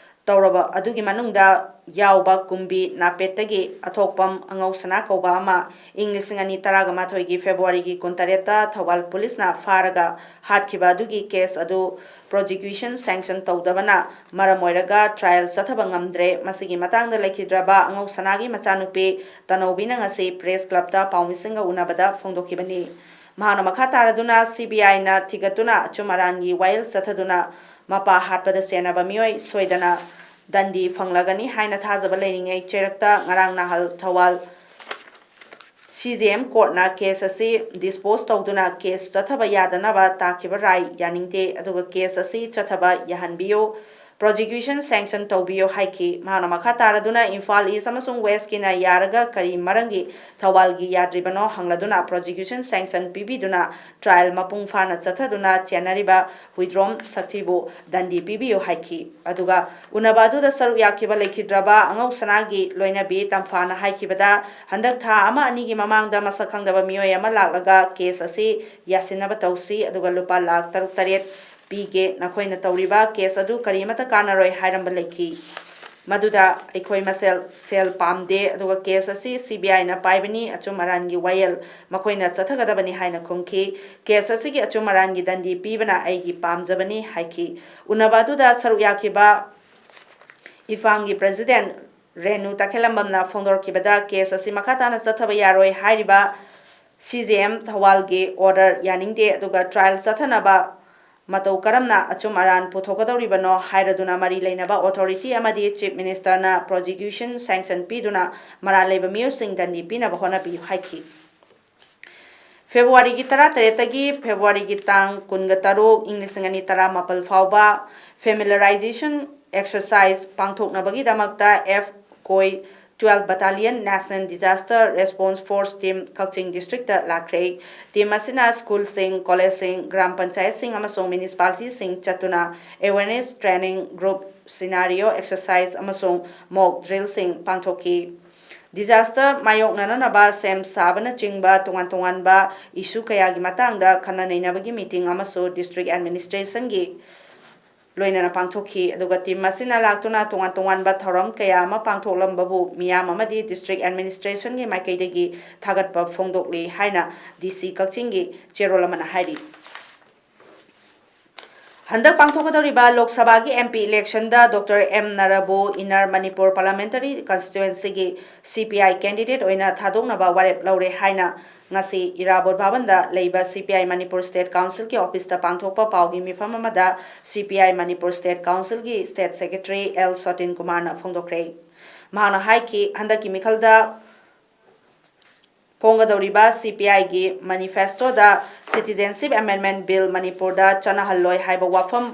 ꯇꯧꯔꯕ ꯑꯗꯨꯒꯤ ꯃꯅꯨꯡꯗ ꯌꯥꯎꯕ ꯀꯨꯝꯕꯤ ꯅꯥꯄꯦꯠꯇꯒꯤ ꯑꯊꯣꯛꯄꯝ ꯑꯉꯧꯁꯅꯥ ꯀꯧꯕ ꯑꯃ ꯏꯪ ꯂꯤꯁꯤꯡ ꯑꯅꯤ ꯇꯔꯥꯒ ꯃꯥꯊꯣꯏꯒꯤ ꯐꯦꯕ꯭ꯔꯨꯋꯥꯔꯤꯒꯤ ꯀꯨꯟꯇꯔꯦꯠꯇ ꯊꯧꯕꯥꯜ ꯄꯨꯂꯤꯁꯅ ꯐꯥꯔꯒ ꯍꯥꯠꯈꯤꯕ ꯑꯗꯨꯒꯤ ꯀꯦꯁ ꯑꯗꯨ ꯄ꯭ꯔꯣꯁꯤꯀ꯭ꯌꯨꯁꯟ ꯁꯦꯡꯁꯟ ꯇꯧꯗꯕꯅ ꯃꯔꯝ ꯑꯣꯏꯔꯒ ꯇ꯭ꯔꯥꯏꯜ ꯆꯠꯊꯕ ꯉꯝꯗ꯭ꯔꯦ꯫ ꯃꯁꯤꯒꯤ ꯃꯇꯥꯡꯗ ꯂꯩꯈꯤꯗ꯭ꯔꯕ ꯑꯉꯧꯁꯅꯥꯒꯤ ꯃꯆꯥꯅꯨꯄꯤ ꯇꯅꯧꯕꯤꯅ ꯉꯁꯤ ꯄ꯭ꯔꯦꯁ ꯀ꯭ꯂꯕꯇ ꯄꯥꯎꯃꯤꯁꯤꯡꯒ ꯎꯅꯕꯗ ꯐꯣꯡꯗꯣꯛꯈꯤꯕꯅꯤ꯫ ꯃꯍꯥꯛꯅ ꯃꯈꯥ ꯇꯥꯔꯗꯨꯅ ꯁꯤ ꯕꯤ ꯑꯥꯏꯅ ꯊꯤꯒꯠꯇꯨꯅ ꯑꯆꯨꯝ ꯑꯔꯥꯟꯒꯤ ꯋꯥꯌꯦꯜ ꯆꯠꯊꯗꯨꯅ ꯃꯄꯥ ꯍꯥꯠꯄꯗ ꯆꯦꯟꯅꯕ ꯃꯤꯑꯣꯏ ꯁꯣꯏꯗꯅ ꯗꯟꯗꯤ ꯐꯪꯂꯒꯅꯤ ꯍꯥꯏꯅ ꯊꯥꯖꯕ ꯂꯩꯔꯤꯉꯩ ꯆꯩꯔꯛꯇ ꯉꯔꯥꯡ ꯅꯍꯥꯜ ꯊꯧꯕꯥꯜ ꯁꯤ ꯖꯦ ꯑꯦꯝ ꯀꯣꯔꯠꯅ ꯀꯦꯁ ꯑꯁꯤ ꯗꯤꯁꯄꯣꯖ ꯇꯧꯗꯨꯅ ꯀꯦꯁ ꯆꯠꯊꯕ ꯌꯥꯗꯅꯕ ꯇꯥꯈꯤꯕ ꯔꯥꯏ ꯌꯥꯅꯤꯡꯗꯦ, ꯑꯗꯨꯒ ꯀꯦꯁ ꯑꯁꯤ ꯆꯠꯊꯕ ꯌꯥꯍꯟꯕꯤꯌꯨ, ꯄ꯭ꯔꯣꯁꯤꯀ꯭ꯌꯨꯁꯟ ꯁꯦꯡꯁꯟ ꯇꯧꯕꯤꯌꯨ ꯍꯥꯏꯈꯤ꯫ ꯃꯍꯥꯛꯅ ꯃꯈꯥ ꯇꯥꯔꯗꯨꯅ ꯏꯝꯐꯥꯜ ꯏꯁ ꯑꯃꯁꯨꯡ ꯋꯦꯁꯀꯤꯅ ꯌꯥꯔꯒ ꯀꯔꯤ ꯃꯔꯝꯒꯤ ꯊꯧꯕꯥꯜꯒꯤ ꯌꯥꯗ꯭ꯔꯤꯕꯅꯣ ꯍꯪꯂꯗꯨꯅ ꯄ꯭ꯔꯣꯁꯤꯀ꯭ꯌꯨꯁꯟ ꯁꯦꯡꯁꯟ ꯄꯤꯕꯤꯗꯨꯅ ꯇ꯭ꯔꯥꯏꯜ ꯃꯄꯨꯡ ꯐꯥꯅ ꯆꯠꯊꯗꯨꯅ ꯆꯦꯟꯅꯔꯤꯕ ꯍꯨꯏꯗ꯭ꯔꯣꯝ ꯁꯛꯊꯤꯕꯨ ꯗꯟꯗꯤ ꯄꯤꯕꯤꯌꯨ ꯍꯥꯏꯈꯤ꯫ ꯑꯗꯨꯒ ꯎꯅꯕ ꯑꯗꯨꯗ ꯁꯔꯨꯛ ꯌꯥꯈꯤꯕ ꯂꯩꯈꯤꯗ꯭ꯔꯕ ꯑꯉꯧꯁꯅꯥꯒꯤ ꯂꯣꯏꯅꯕꯤ ꯇꯝꯐꯥꯅ ꯍꯥꯏꯈꯤꯕꯗ, ꯍꯟꯗꯛ ꯊꯥ ꯑꯃ ꯑꯅꯤꯒꯤ ꯃꯃꯥꯡꯗ ꯃꯁꯛ ꯈꯪꯗꯕ ꯃꯤꯑꯣꯏ ꯑꯃ ꯂꯥꯛꯂꯒ ꯀꯦꯁ ꯑꯁꯤ ꯌꯥꯁꯤꯟꯅꯕ ꯇꯧꯁꯤ, ꯑꯗꯨꯒ ꯂꯨꯄꯥ ꯂꯥꯈ ꯇꯔꯨꯛ ꯇꯔꯦꯠ ꯄꯤꯒꯦ, ꯅꯈꯣꯏꯅ ꯇꯧꯔꯤꯕ ꯀꯦꯁ ꯑꯗꯨ ꯀꯔꯤꯃꯠꯇ ꯀꯥꯟꯅꯔꯣꯏ ꯍꯥꯏꯔꯝꯕ ꯂꯩꯈꯤ꯫ ꯃꯗꯨꯗ ꯑꯩꯈꯣꯏ ꯃꯁꯦꯜ ꯁꯦꯜ ꯄꯥꯝꯗꯦ, ꯑꯗꯨꯒ ꯀꯦꯁ ꯑꯁꯤ ꯁꯤ ꯕꯤ ꯑꯥꯏꯅ ꯄꯥꯏꯕꯅꯤ, ꯑꯆꯨꯝ ꯑꯔꯥꯟꯒꯤ ꯋꯥꯌꯦꯜ ꯃꯈꯣꯏꯅ ꯆꯠꯊꯒꯗꯕꯅꯤ ꯍꯥꯏꯅ ꯈꯨꯝꯈꯤ꯫ ꯀꯦꯁ ꯑꯁꯤꯒꯤ ꯑꯆꯨꯝ ꯑꯔꯥꯟꯒꯤ ꯗꯟꯗꯤ ꯄꯤꯕꯅ ꯑꯩꯒꯤ ꯄꯥꯝꯖꯕꯅꯤ ꯍꯥꯏꯈꯤ꯫ ꯎꯅꯕ ꯑꯗꯨꯗ ꯁꯔꯨꯛ ꯌꯥꯈꯤꯕ ꯏꯐꯥꯝꯒꯤ ꯄ꯭ꯔꯦꯁꯤꯗꯦꯟ ꯔꯦꯅꯨ ꯇꯈꯦꯂꯝꯕꯝꯅ ꯐꯣꯡꯗꯣꯔꯛꯈꯤꯕꯗ, ꯀꯦꯁ ꯑꯁꯤ ꯃꯈꯥ ꯇꯥꯅ ꯆꯠꯊꯕ ꯌꯥꯔꯣꯏ ꯍꯥꯏꯔꯤꯕ ꯁꯤ ꯖꯦ ꯑꯦꯝ ꯊꯧꯕꯥꯜꯒꯤ ꯑꯣꯔꯗꯔ ꯌꯥꯅꯤꯡꯗꯦ, ꯑꯗꯨꯒ ꯇ꯭ꯔꯥꯏꯜ ꯆꯠꯊꯅꯕ ꯃꯇꯧ ꯀꯔꯝꯅ ꯑꯆꯨꯝ ꯑꯔꯥꯟ ꯄꯨꯊꯣꯛꯀꯗꯧꯔꯤꯕꯅꯣ ꯍꯥꯏꯔꯗꯨꯅ ꯃꯔꯤ ꯂꯩꯅꯕ ꯑꯣꯊꯣꯔꯤꯇꯤ ꯑꯃꯗꯤ ꯆꯤꯐ ꯃꯤꯅꯤꯁꯇꯔꯅ ꯄ꯭ꯔꯣꯁꯤꯀ꯭ꯌꯨꯁꯟ ꯁꯦꯡꯁꯟ ꯄꯤꯗꯨꯅ ꯃꯔꯥꯜ ꯂꯩꯕ ꯃꯤꯑꯣꯏꯁꯤꯡ ꯗꯟꯗꯤ ꯄꯤꯅꯕ ꯍꯣꯠꯅꯕꯤꯌꯨ ꯍꯥꯏꯈꯤ꯫ ꯐꯦꯕ꯭ꯔꯨꯋꯥꯔꯤꯒꯤ ꯇꯔꯥꯇꯔꯦꯠꯇꯒꯤ ꯐꯦꯕ꯭ꯔꯨꯋꯥꯔꯤꯒꯤ ꯇꯥꯡ ꯀꯨꯟꯒ ꯇꯔꯨꯛ, ꯏꯪ ꯂꯤꯁꯤꯡ ꯑꯅꯤ ꯇꯔꯥꯃꯥꯄꯜ ꯐꯥꯎꯕ familiarization exercise ꯄꯥꯡꯊꯣꯛꯅꯕꯒꯤꯗꯃꯛꯇ ꯑꯦꯐ ꯀꯣꯏ twelve Battalion National Disaster Response Force Team ꯀꯛꯆꯤꯡ ꯗꯤꯁꯇ꯭ꯔꯤꯛꯇ ꯂꯥꯛꯈ꯭ꯔꯦ꯫ ꯇꯤꯝ ꯑꯁꯤꯅ ꯁ꯭ꯀꯨꯜꯁꯤꯡ, ꯀꯣꯂꯦꯖꯁꯤꯡ, ꯒ꯭ꯔꯥꯝ ꯄꯟꯆꯥꯌꯠꯁꯤꯡ ꯑꯃꯁꯨꯡ ꯃ꯭ꯌꯨꯅꯤꯁꯤꯄꯥꯂꯤꯇꯤꯁꯤꯡ ꯆꯠꯇꯨꯅ awareness training, group scenario exercise ꯑꯃꯁꯨꯡ mock drillꯁꯤꯡ ꯄꯥꯡꯊꯣꯛꯈꯤ꯫ Disaster ꯃꯥꯌꯣꯛꯅꯅꯅꯕ ꯁꯦꯝ ꯁꯥꯕꯅꯆꯤꯡꯕ ꯇꯣꯉꯥꯟ ꯇꯣꯉꯥꯟꯕ ꯏꯁꯨ ꯀꯌꯥꯒꯤ ꯃꯇꯥꯡꯗ ꯈꯟꯅ ꯅꯩꯅꯕꯒꯤ ꯃꯤꯇꯤꯡ ꯑꯃꯁꯨ ꯗꯤꯁꯇ꯭ꯔꯤꯛ ꯑꯦꯗꯃꯤꯅꯤꯁꯇ꯭ꯔꯦꯁꯟꯒꯤ ꯂꯣꯏꯅꯅ ꯄꯥꯡꯊꯣꯛꯈꯤ꯫ ꯑꯗꯨꯒ team ꯑꯁꯤꯅ ꯂꯥꯛꯇꯨꯅ ꯇꯣꯉꯥꯟ ꯇꯣꯉꯥꯟꯕ ꯊꯧꯔꯝ ꯀꯌꯥ ꯑꯃ ꯄꯥꯡꯊꯣꯛꯂꯝꯕꯕꯨ ꯃꯤꯌꯥꯝ ꯑꯃꯗꯤ district administrationꯒꯤ ꯃꯥꯏꯀꯩꯗꯒꯤ ꯊꯥꯒꯠꯄ ꯐꯣꯡꯗꯣꯛꯂꯤ ꯍꯥꯏꯅ D C ꯀꯛꯆꯤꯡꯒꯤ ꯆꯦꯔꯣꯜ ꯑꯃꯅ ꯍꯥꯏꯔꯤ꯫ ꯍꯟꯗꯛ ꯄꯥꯡꯊꯣꯛꯀꯗꯧꯔꯤꯕ ꯂꯣꯛ ꯁꯚꯥꯒꯤ M P electionꯗ Doctor M ꯅꯔꯕꯨ Inner Manipur Parliamentary Constituencyꯒꯤ C P I candidate ꯑꯣꯏꯅ ꯊꯥꯗꯣꯛꯅꯕ ꯋꯥꯔꯦꯞ ꯂꯧꯔꯦ ꯍꯥꯏꯅ ꯉꯁꯤ ꯏꯔꯥꯕꯣꯠ ꯚꯕꯟꯗ ꯂꯩꯕ C P I Manipur State Councilꯒꯤ officeꯇ ꯄꯥꯡꯊꯣꯛꯄ ꯄꯥꯎꯒꯤ ꯃꯤꯐꯝ ꯑꯃꯗ C P I Manipur State Councilꯒꯤ State Secretary L ꯁꯣꯇꯤꯟ ꯀꯨꯃꯥꯔꯅ ꯐꯣꯡꯗꯣꯛꯈ꯭ꯔꯦ꯫ ꯃꯍꯥꯛꯅ ꯍꯥꯏꯈꯤ, ꯍꯟꯗꯛꯀꯤ ꯃꯤꯈꯜꯗ ꯐꯣꯡꯒꯗꯧꯔꯤꯕ C P Iꯒꯤ manifestoꯗ Citizenship Amendment Bill ꯃꯅꯤꯄꯨꯔꯗ ꯆꯠꯅꯍꯜꯂꯣꯏ ꯍꯥꯏꯕ ꯋꯥꯐꯝ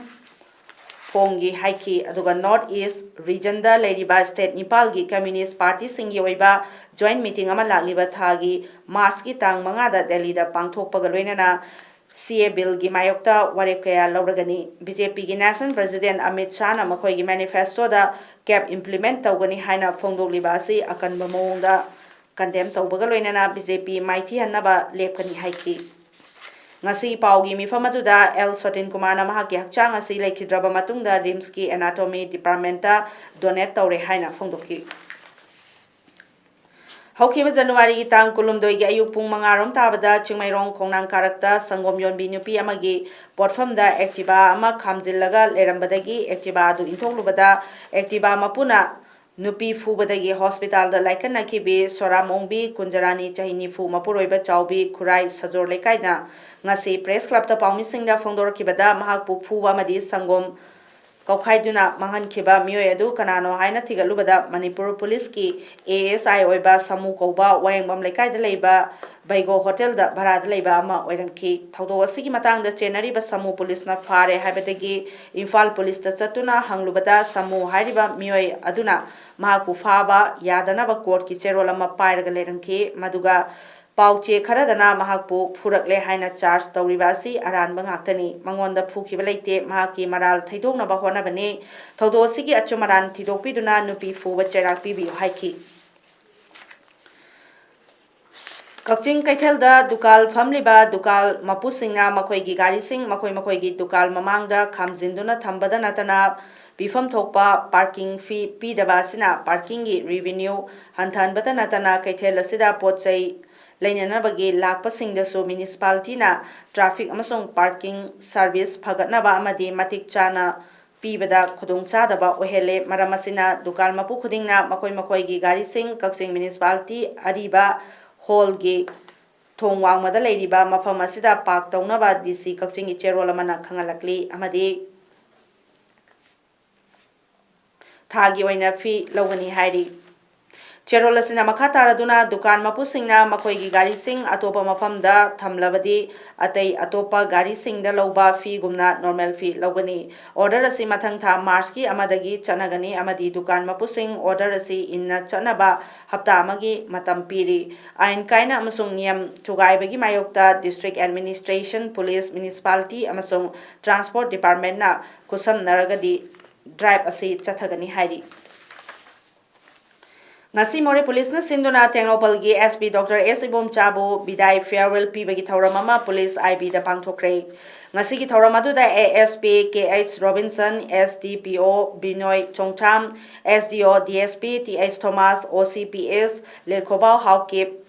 ꯐꯣꯡꯈꯤ ꯍꯥꯏꯈꯤ꯫ ꯑꯗꯨꯒ North East regionꯗ ꯂꯩꯔꯤꯕ state ꯅꯤꯄꯥꯜꯒꯤ Communist Partyꯁꯤꯡꯒꯤ ꯑꯣꯏꯕ joint meeting ꯑꯃ ꯂꯥꯛꯂꯤꯕ ꯊꯥꯒꯤ Marchꯀꯤ ꯇꯥꯡ ꯃꯉꯥꯗ ꯗꯦꯜꯂꯤꯗ ꯄꯥꯡꯊꯣꯛꯄꯒ ꯂꯣꯏꯅꯅ C A Billꯒꯤ ꯃꯥꯌꯣꯛꯇ ꯋꯥꯔꯦꯞ ꯀꯌꯥ ꯂꯧꯔꯒꯅꯤ꯫ BJPꯒꯤ National President ꯑꯃꯤꯠ ꯁꯥꯍꯅ ꯃꯈꯣꯏꯒꯤ manifestoꯗ cap implement ꯇꯧꯒꯅꯤ ꯍꯥꯏꯅ ꯐꯣꯡꯗꯣꯛꯂꯤꯕ ꯑꯁꯤ ꯑꯀꯟꯕ ꯃꯑꯣꯡꯗ condemn ꯇꯧꯕꯒ ꯂꯣꯏꯅꯅ BJP ꯃꯥꯏꯊꯤꯍꯟꯅꯕ ꯂꯦꯞꯀꯅꯤ ꯍꯥꯏꯈꯤ꯫ ꯉꯁꯤ ꯄꯥꯎꯒꯤ ꯃꯤꯐꯝ ꯑꯗꯨꯗ L ꯁꯣꯇꯤꯟ ꯀꯨꯃꯥꯔꯅ ꯃꯍꯥꯛꯀꯤ ꯍꯛꯆꯥꯡ ꯑꯁꯤ ꯂꯩꯈꯤꯗ꯭ꯔꯕ ꯃꯇꯨꯡꯗ RIMSꯀꯤ Anatomy Departmentꯇ donate ꯇꯧꯔꯦ ꯍꯥꯏꯅ ꯐꯣꯡꯗꯣꯛꯈꯤ꯫ ꯍꯧꯈꯤꯕ Januaryꯒꯤ ꯇꯥꯡ ꯀꯨꯟꯍꯨꯝꯗꯣꯏꯒꯤ ꯑꯌꯨꯛ ꯄꯨꯡ ꯃꯉꯥ ꯔꯣꯝ ꯇꯥꯕꯗ ꯆꯤꯡꯃꯩꯔꯣꯡ ꯈꯣꯡꯅꯥꯡ ꯀꯥꯔꯛꯇ ꯁꯪꯒꯣꯝ ꯌꯣꯟꯕꯤ ꯅꯨꯄꯤ ꯑꯃꯒꯤ ꯄꯣꯠꯐꯝꯗ Activa ꯑꯃ ꯈꯥꯝꯖꯤꯜꯂꯒ ꯂꯩꯔꯝꯕꯗꯒꯤ Activa ꯑꯗꯨ ꯏꯟꯊꯣꯛꯂꯨꯕꯗ Activa ꯃꯄꯨꯅ ꯅꯨꯄꯤ ꯐꯨꯕꯗꯒꯤ hospitalꯗ ꯂꯥꯏꯀꯠꯅꯈꯤꯕꯤ ꯁꯣꯔꯥꯝ ꯑꯣꯡꯕꯤ ꯀꯨꯟꯖꯔꯥꯅꯤ, ꯆꯍꯤ ꯅꯤꯐꯨ, ꯃꯄꯨꯔꯣꯏꯕ ꯆꯥꯎꯕꯤ ꯈꯨꯔꯥꯏ ꯁꯖꯣꯔ ꯂꯩꯀꯥꯏꯅ ꯉꯁꯤ Press Clubꯇ ꯄꯥꯎꯃꯤꯁꯤꯡꯗ ꯐꯣꯡꯗꯣꯔꯛꯈꯤꯕꯗ, ꯃꯍꯥꯛꯄꯨ ꯐꯨꯕ ꯑꯃꯗꯤ ꯁꯪꯒꯣꯝ ꯀꯧꯈꯥꯏꯗꯨꯅ ꯃꯥꯡꯍꯟꯈꯤꯕ ꯃꯤꯑꯣꯏ ꯑꯗꯨ ꯀꯅꯥꯅꯣ ꯍꯥꯏꯅ ꯊꯤꯒꯠꯂꯨꯕꯗ, ꯃꯅꯤꯄꯨꯔ ꯄꯨꯂꯤꯁꯀꯤ A S I ꯑꯣꯏꯕ ꯁꯃꯨ ꯀꯧꯕ ꯋꯥꯍꯦꯡꯕꯝ ꯂꯩꯀꯥꯏꯗ ꯂꯩꯕ ꯕꯩꯒꯣ ꯍꯣꯇꯦꯜꯗ ꯚꯔꯥꯗ ꯂꯩꯕ ꯑꯃ ꯑꯣꯏꯔꯝꯈꯤ꯫ ꯊꯧꯗꯣꯛ ꯑꯁꯤꯒꯤ ꯃꯇꯥꯡꯗ ꯆꯦꯟꯅꯔꯤꯕ ꯁꯃꯨ ꯄꯨꯂꯤꯁꯅ ꯐꯥꯔꯦ ꯍꯥꯏꯕꯗꯒꯤ ꯏꯝꯐꯥꯜ ꯄꯨꯂꯤꯁꯇ ꯆꯠꯇꯨꯅ ꯍꯪꯂꯨꯕꯗ, ꯁꯃꯨ ꯍꯥꯏꯔꯤꯕ ꯃꯤꯑꯣꯏ ꯑꯗꯨꯅ ꯃꯍꯥꯛꯄꯨ ꯐꯥꯕ ꯌꯥꯗꯅꯕ courtꯀꯤ ꯆꯦꯔꯣꯜ ꯑꯃ ꯄꯥꯏꯔꯒ ꯂꯩꯔꯝꯈꯤ꯫ ꯃꯗꯨꯒ ꯄꯥꯎ ꯆꯦ ꯈꯔꯗꯅ ꯃꯍꯥꯛꯄꯨ ꯐꯨꯔꯛꯂꯦ ꯍꯥꯏꯅ charge ꯇꯧꯔꯤꯕ ꯑꯁꯤ ꯑꯔꯥꯟꯕ ꯉꯥꯛꯇꯅꯤ꯫ ꯃꯉꯣꯟꯗ ꯐꯨꯈꯤꯕ ꯂꯩꯇꯦ, ꯃꯍꯥꯛꯀꯤ ꯃꯔꯥꯜ ꯊꯩꯗꯣꯛꯅꯕ ꯍꯣꯠꯅꯕꯅꯤ꯫ ꯊꯧꯗꯣꯛ ꯑꯁꯤꯒꯤ ꯑꯆꯨꯝ ꯑꯔꯥꯟ ꯊꯤꯗꯣꯛꯄꯤꯗꯨꯅ ꯅꯨꯄꯤ ꯐꯨꯕ ꯆꯩꯔꯥꯛ ꯄꯤꯕꯤꯌꯨ ꯍꯥꯏꯈꯤ꯫ ꯀꯛꯆꯤꯡ ꯀꯩꯊꯦꯜꯗ ꯗꯨꯀꯥꯟ ꯐꯝꯂꯤꯕ ꯗꯨꯀꯥꯟ ꯃꯄꯨꯁꯤꯡꯅ ꯃꯈꯣꯏꯒꯤ ꯒꯥꯔꯤꯁꯤꯡ ꯃꯈꯣꯏ ꯃꯈꯣꯏꯒꯤ ꯗꯨꯀꯥꯟ ꯃꯃꯥꯡꯗ ꯈꯥꯝꯖꯤꯟꯗꯨꯅ ꯊꯝꯕꯗ ꯅꯠꯇꯅ, ꯄꯤꯐꯝ ꯊꯣꯛꯄ parking fee ꯄꯤꯗꯕ ꯑꯁꯤꯅ parking ꯒꯤ revenue ꯍꯟꯊꯍꯟꯕꯇ ꯅꯠꯇꯅ, ꯀꯩꯊꯦꯜ ꯑꯁꯤꯗ ꯄꯣꯠ ꯆꯩ ꯂꯩꯅꯅꯕꯒꯤ ꯂꯥꯛꯄꯁꯤꯡꯗꯁꯨ municipality ꯅ traffic ꯑꯃꯁꯨꯡ parking service ꯐꯒꯠꯅꯕ ꯑꯃꯗꯤ ꯃꯇꯤꯛ ꯆꯥꯅ ꯄꯤꯕꯗ ꯈꯨꯗꯣꯡꯆꯥꯗꯕ ꯑꯣꯏꯍꯜꯂꯦ꯫ ꯃꯔꯝ ꯑꯁꯤꯅ, ꯗꯨꯀꯥꯟ ꯃꯄꯨ ꯈꯨꯗꯤꯡꯅ ꯃꯈꯣꯏ ꯃꯈꯣꯏꯒꯤ ꯒꯥꯔꯤꯁꯤꯡ ꯀꯛꯆꯤꯡ municipality ꯑꯔꯤꯕ ꯍꯣꯜꯒꯤ ꯊꯣꯡ ꯋꯥꯡꯃꯗ ꯂꯩꯔꯤꯕ ꯃꯐꯝ ꯑꯁꯤꯗ park ꯇꯧꯅꯕ D C ꯀꯛꯆꯤꯡꯒꯤ ꯆꯦꯔꯣꯜ ꯑꯃꯅ ꯈꯪꯍꯜꯂꯛꯂꯤ ꯑꯃꯗꯤ ꯊꯥꯒꯤ ꯑꯣꯏꯅ fee ꯂꯧꯒꯅꯤ ꯍꯥꯏꯔꯤ꯫ ꯆꯦꯔꯣꯜ ꯑꯁꯤꯅ ꯃꯈꯥ ꯇꯥꯔꯗꯨꯅ, ꯗꯨꯀꯥꯟ ꯃꯄꯨꯁꯤꯡꯅ ꯃꯈꯣꯏꯒꯤ ꯒꯥꯔꯤꯁꯤꯡ ꯑꯇꯣꯞꯄ ꯃꯐꯝꯗ ꯊꯝꯂꯕꯗꯤ, ꯑꯇꯩ ꯑꯇꯣꯞꯄ ꯒꯥꯔꯤꯁꯤꯡꯗ ꯂꯧꯕ fee ꯒꯨꯝꯅ normal fee ꯂꯧꯒꯅꯤ꯫ Order ꯑꯁꯤ ꯃꯊꯪ ꯊꯥ March ꯀꯤ ꯑꯃꯗꯒꯤ ꯆꯠꯅꯒꯅꯤ ꯑꯃꯗꯤ ꯗꯨꯀꯥꯟ ꯃꯄꯨꯁꯤꯡ order ꯑꯁꯤ ꯏꯟꯅ ꯆꯠꯅꯕ ꯍꯞꯇꯥ ꯑꯃꯒꯤ ꯃꯇꯝ ꯄꯤꯔꯤ꯫ ꯑꯥꯏꯟ ꯀꯥꯏꯅ ꯑꯃꯁꯨꯡ ꯅꯤꯌꯝ ꯊꯨꯒꯥꯏꯕꯒꯤ ꯃꯥꯌꯣꯛꯇ district administration, police, municipality ꯑꯃꯁꯨꯡ transport department ꯅ ꯈꯨꯠꯁꯝꯅꯔꯒꯗꯤ drive ꯑꯁꯤ ꯆꯠꯊꯒꯅꯤ ꯍꯥꯏꯔꯤ꯫ ꯉꯁꯤ ꯃꯣꯔꯦ ꯄꯨꯂꯤꯁꯅ ꯁꯤꯟꯗꯨꯅ ꯇꯦꯡꯅꯧꯄꯜꯒꯤ S P Doctor S ꯏꯕꯣꯝꯆꯥꯕꯨ ꯕꯤꯗꯥꯏ farewell ꯄꯤꯕꯒꯤ ꯊꯧꯔꯝ ꯑꯃ ꯄꯨꯂꯤꯁ I B ꯗ ꯄꯥꯡꯊꯣꯛꯈ꯭ꯔꯦ꯫ ꯉꯁꯤꯒꯤ ꯊꯧꯔꯝ ꯑꯗꯨꯗ A S P K H Robinson, S D P O ꯕꯤꯅꯣꯏ Chongtham, S D O D S P T H Thomas, O C P S Letkhobao Haokip,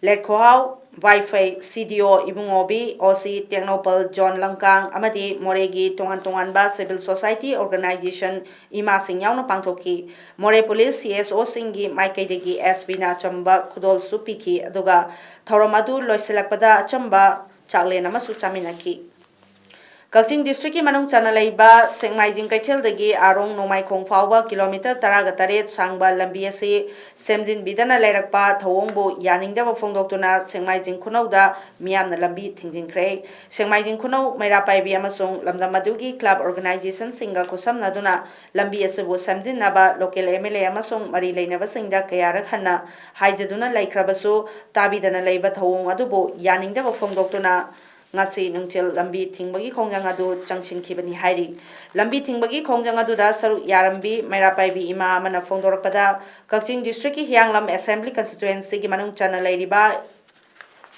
Letkhohao Vaiphei, C D O Ibungobi, O C Tengnoupal zone ꯂꯪꯀꯥꯡ ꯑꯃꯗꯤ ꯃꯣꯔꯦꯒꯤ ꯇꯣꯉꯥꯟ ꯇꯣꯉꯥꯟꯕ civil society organization ꯏꯃꯥꯁꯤꯡ ꯌꯥꯎꯅ ꯄꯥꯡꯊꯣꯛꯈꯤ꯫ ꯃꯣꯔꯦ police C S O ꯁꯤꯡꯒꯤ ꯃꯥꯏꯀꯩꯗꯒꯤ S P ꯅ ꯑꯆꯝꯕ ꯈꯨꯗꯣꯜꯁꯨ ꯄꯤꯈꯤ, ꯑꯗꯨꯒ ꯊꯧꯔꯝ ꯑꯗꯨ ꯂꯣꯏꯁꯤꯜꯂꯛꯄꯗ ꯑꯆꯝꯕ ꯆꯥꯛꯂꯦꯟ ꯑꯃꯁꯨ ꯆꯥꯃꯤꯟꯅꯈꯤ꯫ ꯀꯛꯆꯤꯡ district ꯀꯤ ꯃꯅꯨꯡ ꯆꯟꯅ ꯂꯩꯕ ꯁꯦꯛꯃꯥꯏꯖꯤꯡ ꯀꯩꯊꯦꯜꯗꯒꯤ ꯑꯥꯔꯣꯡ ꯅꯣꯡꯃꯥꯏꯈꯣꯡ ꯐꯥꯎꯕ kilometre ꯇꯔꯥꯒ ꯇꯔꯦꯠ ꯁꯥꯡꯕ ꯂꯝꯕꯤ ꯑꯁꯤ ꯁꯦꯝꯖꯤꯟꯕꯤꯗꯅ ꯂꯩꯔꯛꯄ ꯊꯧꯑꯣꯡꯕꯨ ꯌꯥꯅꯤꯡꯗꯕ ꯐꯣꯡꯗꯣꯛꯇꯨꯅ ꯁꯦꯛꯃꯥꯏꯖꯤꯡ ꯈꯨꯅꯧꯗ ꯃꯤꯌꯥꯝꯅ ꯂꯝꯕꯤ ꯊꯤꯡꯖꯤꯟꯈ꯭ꯔꯦ꯫ ꯁꯦꯛꯃꯥꯏꯖꯤꯡ ꯈꯨꯅꯧ ꯃꯩꯔꯥ ꯄꯥꯏꯕꯤ ꯑꯃꯁꯨꯡ ꯂꯝꯗꯝ ꯑꯗꯨꯒꯤ club organization ꯁꯤꯡꯒ ꯈꯨꯠꯁꯝꯅꯗꯨꯅ ꯂꯝꯕꯤ ꯑꯁꯤꯕꯨ ꯁꯦꯝꯖꯤꯟꯅꯕ local M L A ꯑꯃꯁꯨꯡ ꯃꯔꯤ ꯂꯩꯅꯕꯁꯤꯡꯗ ꯀꯌꯥꯔꯛ ꯍꯟꯅ ꯍꯥꯏꯖꯗꯨꯅ ꯂꯩꯈ꯭ꯔꯕꯁꯨ, ꯇꯥꯕꯤꯗꯅ ꯂꯩꯕ ꯊꯧꯑꯣꯡ ꯑꯗꯨꯕꯨ ꯌꯥꯅꯤꯡꯗꯕ ꯐꯣꯡꯗꯣꯛꯇꯨꯅ ꯉꯁꯤ ꯅꯨꯡꯊꯤꯜ ꯂꯝꯕꯤ ꯊꯤꯡꯕꯒꯤ ꯈꯣꯡꯖꯪ ꯑꯗꯨ ꯆꯪꯁꯤꯟꯈꯤꯕꯅꯤ ꯍꯥꯏꯔꯤ꯫ ꯂꯝꯕꯤ ꯊꯤꯡꯕꯒꯤ ꯈꯣꯡꯖꯪ ꯑꯗꯨꯗ ꯁꯔꯨꯛ ꯌꯥꯔꯝꯕꯤ ꯃꯩꯔꯥ ꯄꯥꯏꯕꯤ ꯏꯃꯥ ꯑꯃꯅ ꯐꯣꯡꯗꯣꯔꯛꯄꯗ, ꯀꯛꯆꯤꯡ district ꯀꯤ ꯍꯤꯌꯥꯡꯂꯝ assembly constituency ꯒꯤ ꯃꯅꯨꯡ ꯆꯟꯅ ꯂꯩꯔꯤꯕ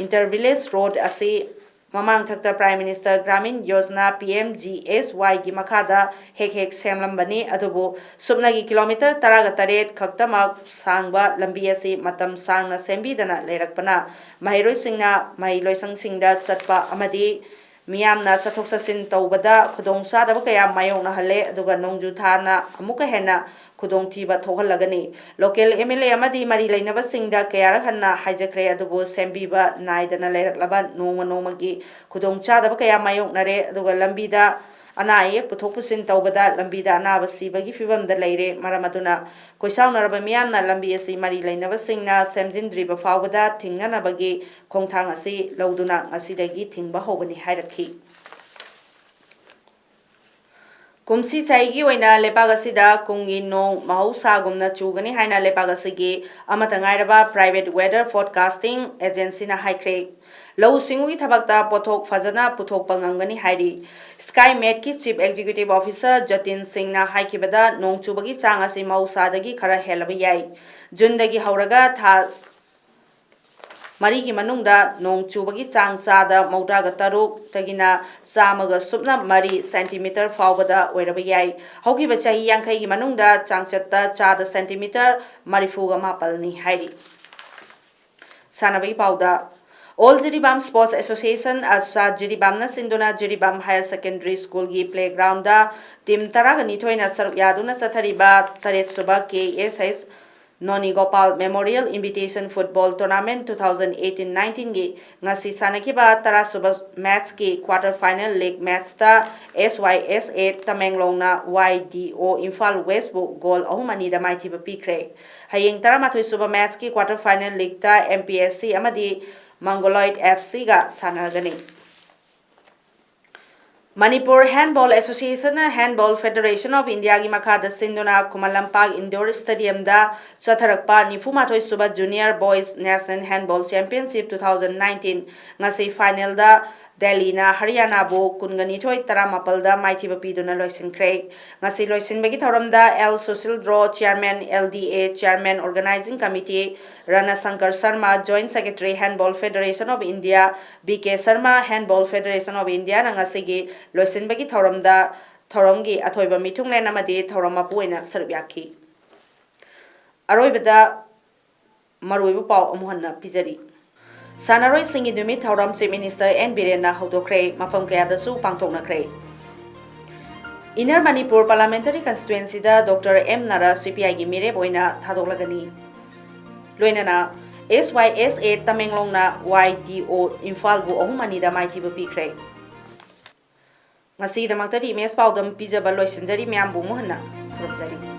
inter village road ꯑꯁꯤ ꯃꯃꯥꯡꯊꯛꯇ Prime Minister Gramin Yojana, P M G S Y ꯒꯤ ꯃꯈꯥꯗ ꯍꯦꯛ ꯍꯦꯛ ꯁꯦꯝꯂꯝꯕꯅꯤ, ꯑꯗꯨꯕꯨ ꯁꯨꯞꯅꯒꯤ kilometre ꯇꯔꯥꯒ ꯇꯔꯦꯠ ꯈꯛꯇꯃꯛ ꯁꯥꯡꯕ ꯂꯝꯕꯤ ꯑꯁꯤ ꯃꯇꯝ ꯁꯥꯡꯅ ꯁꯦꯝꯕꯤꯗꯅ ꯂꯩꯔꯛꯄꯅ, ꯃꯍꯩꯔꯣꯏꯁꯤꯡꯅ ꯃꯍꯩ ꯂꯣꯏꯁꯪꯁꯤꯡꯗ ꯆꯠꯄ ꯑꯃꯗꯤ ꯃꯤꯌꯥꯝꯅ ꯆꯠꯊꯣꯛ ꯆꯠꯁꯤꯟ ꯇꯧꯕꯗ ꯈꯨꯗꯣꯡꯆꯥꯗꯕ ꯀꯌꯥ ꯃꯥꯌꯣꯛꯅꯍꯜꯂꯦ, ꯑꯗꯨꯒ ꯅꯣꯡꯖꯨ ꯊꯥꯅ ꯑꯃꯨꯛꯀ ꯍꯦꯟꯅ ꯈꯨꯗꯣꯡꯊꯤꯕ ꯊꯣꯛꯍꯜꯂꯒꯅꯤ꯫ Local M L A ꯑꯃꯗꯤ ꯃꯔꯤ ꯂꯩꯅꯕꯁꯤꯡꯗ ꯀꯌꯥꯔꯛ ꯍꯟꯅ ꯍꯥꯏꯖꯈ꯭ꯔꯦ, ꯑꯗꯨꯕꯨ ꯁꯦꯝꯕꯤꯕ ꯅꯥꯏꯗꯅ ꯂꯩꯔꯛꯂꯕ ꯅꯣꯡꯃ ꯅꯣꯡꯃꯒꯤ ꯈꯨꯗꯣꯡꯆꯥꯗꯕ ꯀꯌꯥ ꯃꯥꯌꯣꯛꯅꯔꯦ, ꯑꯗꯨꯒ ꯂꯝꯕꯤꯗ ꯑꯅꯥ ꯑꯌꯦꯛ ꯄꯨꯊꯣꯛ ꯄꯨꯁꯤꯟ ꯇꯧꯕꯗ ꯂꯝꯕꯤꯗ ꯑꯅꯥꯕ ꯁꯤꯕꯒꯤ ꯐꯤꯕꯝꯗ ꯂꯩꯔꯦ꯫ ꯃꯔꯝ ꯑꯗꯨꯅ ꯈꯣꯏꯁꯥꯎꯅꯔꯕ ꯃꯤꯌꯥꯝꯅ ꯂꯝꯕꯤ ꯑꯁꯤ ꯃꯔꯤ ꯂꯩꯅꯕꯁꯤꯡꯅ ꯁꯦꯝꯖꯤꯟꯗ꯭ꯔꯤꯕ ꯐꯥꯎꯕꯗ ꯊꯤꯡꯅꯅꯕꯒꯤ ꯈꯣꯡꯊꯥꯡ ꯑꯁꯤ ꯂꯧꯗꯨꯅ ꯉꯁꯤꯗꯒꯤ ꯊꯤꯡꯕ ꯍꯧꯕꯅꯤ ꯍꯥꯏꯔꯛꯈꯤ꯫ ꯀꯨꯝꯁꯤ ꯆꯍꯤꯒꯤ ꯑꯣꯏꯅ ꯂꯩꯕꯥꯛ ꯑꯁꯤꯗ ꯀꯨꯝꯒꯤ ꯅꯣꯡ ꯃꯍꯧꯁꯥꯒꯨꯝꯅ ꯆꯨꯒꯅꯤ ꯍꯥꯏꯅ ꯂꯩꯕꯥꯛ ꯑꯁꯤꯒꯤ ꯑꯃꯠꯇ ꯉꯥꯏꯔꯕ private weather forecasting agency ꯅ ꯍꯥꯏꯈ꯭ꯔꯦ꯫ ꯂꯧꯎ ꯁꯤꯡꯎꯒꯤ ꯊꯕꯛꯇ ꯄꯣꯠꯊꯣꯛ ꯐꯖꯅ ꯄꯨꯊꯣꯛꯄ ꯉꯝꯒꯅꯤ ꯍꯥꯏꯔꯤ꯫ Sky Met ꯀꯤ Chief Executive Officer ꯖꯇꯤꯟ ꯁꯤꯡꯅ ꯍꯥꯏꯈꯤꯕꯗ, ꯅꯣꯡ ꯆꯨꯕꯒꯤ ꯆꯥꯡ ꯑꯁꯤ ꯃꯍꯧꯁꯥꯗꯒꯤ ꯈꯔ ꯍꯦꯜꯂꯕ ꯌꯥꯏ꯫ ꯖꯨꯟꯗꯒꯤ ꯍꯧꯔꯒ ꯊꯥ ꯃꯔꯤꯒꯤ ꯃꯅꯨꯡꯗ ꯅꯣꯡ ꯆꯨꯕꯒꯤ ꯆꯥꯡ ꯆꯥꯗ ꯃꯧꯗ꯭ꯔꯥꯒ ꯇꯔꯨꯛꯇꯒꯤꯅ ꯆꯥꯝꯃꯒ ꯁꯨꯞꯅ ꯃꯔꯤ centimetre ꯐꯥꯎꯕꯗ ꯑꯣꯏꯔꯕ ꯌꯥꯏ꯫ ꯍꯧꯈꯤꯕ ꯆꯍꯤ ꯌꯥꯡꯈꯩꯒꯤ ꯃꯅꯨꯡꯗ ꯆꯥꯡꯆꯠꯇ ꯆꯥꯗ centimetre ꯃꯔꯤꯐꯨꯒ ꯃꯥꯄꯜꯅꯤ ꯍꯥꯏꯔꯤ꯫ ꯁꯥꯟꯅꯕꯒꯤ ꯄꯥꯎꯗ, All Jiribam Sports Association, ꯑꯁꯥ ꯖꯤꯔꯤꯕꯥꯝꯅ ꯁꯤꯟꯗꯨꯅ ꯖꯤꯔꯤꯕꯥꯝ Higher Secondary School ꯒꯤ playground ꯗ team ꯇꯔꯥꯒ ꯅꯤꯊꯣꯏꯅ ꯁꯔꯨꯛ ꯌꯥꯗꯨꯅ ꯆꯠꯊꯔꯤꯕ ꯇꯔꯦꯠ ꯁꯨꯕ K S H ꯅꯣꯅꯤ Gopal Memorial Invitation Football Tournament two thousand eighteen nineteen ꯒꯤ ꯉꯁꯤ ꯁꯥꯟꯅꯈꯤꯕ ꯇꯔꯥ ꯁꯨꯕ match ꯀꯤ quarter final leg match ꯇ S Y S A ꯇꯃꯦꯡꯂꯣꯡꯅ Y D O Imphal West ꯄꯨ goal ꯑꯍꯨꯝ ꯑꯅꯤꯗ ꯃꯥꯏꯊꯤꯕ ꯄꯤꯈ꯭ꯔꯦ꯫ ꯍꯌꯦꯡ ꯇꯔꯥꯃꯥꯊꯣꯏ ꯁꯨꯕ match ꯀꯤ quarter final leg ꯇ M P S C ꯑꯃꯗꯤ Mongoloid F C ꯒ ꯁꯥꯟꯅꯒꯅꯤ꯫ Manipur Handball Association ꯅ Handball Federation of India ꯒꯤ ꯃꯈꯥꯗ ꯁꯤꯟꯗꯨꯅ ꯈꯨꯃꯟ ꯂꯝꯄꯥꯛ indoor stadium ꯗ ꯆꯠꯊꯔꯛꯄ ꯅꯤꯐꯨ ꯃꯥꯊꯣꯏ ꯁꯨꯕ Junior Boys National Handball Championship two thousand nineteen ꯉꯁꯤ final ꯗ ꯗꯦꯜꯂꯤꯅ ꯍꯔꯤꯌꯥꯅꯥꯕꯨ ꯀꯨꯟꯒ ꯅꯤꯊꯣꯏ ꯇꯔꯥꯃꯥꯄꯜꯗ ꯃꯥꯏꯊꯤꯕ ꯄꯤꯗꯨꯅ ꯂꯣꯏꯁꯤꯟꯈ꯭ꯔꯦ꯫ ꯉꯁꯤ ꯂꯣꯏꯁꯤꯟꯕꯒꯤ ꯊꯧꯔꯝꯗ L Susindro, chairman, L D A chairman, organising committee, Ran Shankar Sharma, joint secretary, handball federation of India, B K Sharma, handball federation of ꯏꯟꯗꯤꯌꯥꯅ ꯉꯁꯤꯒꯤ ꯂꯣꯏꯁꯤꯟꯕꯒꯤ ꯊꯧꯔꯝꯗ ꯊꯧꯔꯝꯒꯤ ꯑꯊꯣꯏꯕ ꯃꯤꯊꯨꯡꯂꯦꯟ ꯑꯃꯗꯤ ꯊꯧꯔꯝ ꯃꯄꯨ ꯑꯣꯏꯅ ꯁꯔꯨꯛ ꯌꯥꯈꯤ꯫ ꯑꯔꯣꯏꯕꯗ ꯃꯔꯨꯑꯣꯏꯕ ꯄꯥꯎ ꯑꯃꯨꯛ ꯍꯟꯅ ꯄꯤꯖꯔꯤ꯫ ꯁꯥꯟꯅꯔꯣꯏꯁꯤꯡꯒꯤ ꯅꯨꯃꯤꯠ ꯊꯧꯔꯝ ꯆꯤꯐ ꯃꯤꯅꯤꯁꯇꯔ ꯑꯦꯟ ꯕꯤꯔꯦꯟꯅ ꯍꯧꯗꯣꯛꯈ꯭ꯔꯦ, ꯃꯐꯝ ꯀꯌꯥꯗꯁꯨ ꯄꯥꯡꯊꯣꯛꯅꯈ꯭ꯔꯦ꯫ Inner Manipur ꯄꯥꯔꯂꯥꯃꯦꯟꯇꯔꯤ ꯀꯟꯁꯇꯤꯇ꯭ꯋꯦꯟꯁꯤꯗ doctor M Nara C P ꯑꯥꯏꯒꯤ ꯃꯤꯔꯦꯞ ꯑꯣꯏꯅ ꯊꯥꯗꯣꯛꯂꯒꯅꯤ꯫ ꯂꯣꯏꯅꯅ ꯑꯦꯁ ꯋꯥꯏ ꯑꯦꯁ ꯑꯦ ꯇꯃꯦꯡꯂꯣꯡꯅ ꯋꯥꯏ ꯗꯤ ꯑꯣ ꯏꯝꯐꯥꯜꯕꯨ ꯑꯍꯨꯝ ꯑꯅꯤꯗ ꯃꯥꯏꯊꯤꯕ ꯄꯤꯈ꯭ꯔꯦ꯫ ꯉꯁꯤꯒꯤꯗꯃꯛꯇꯗꯤ ꯏꯃꯦꯖ ꯄꯥꯎꯗꯝ ꯄꯤꯖꯕ ꯂꯣꯏꯁꯤꯟꯖꯔꯤ꯫ ꯃꯌꯥꯝꯕꯨ ꯑꯃꯨꯛ ꯍꯟꯅ ꯈꯨꯔꯨꯝꯖꯔꯤ꯫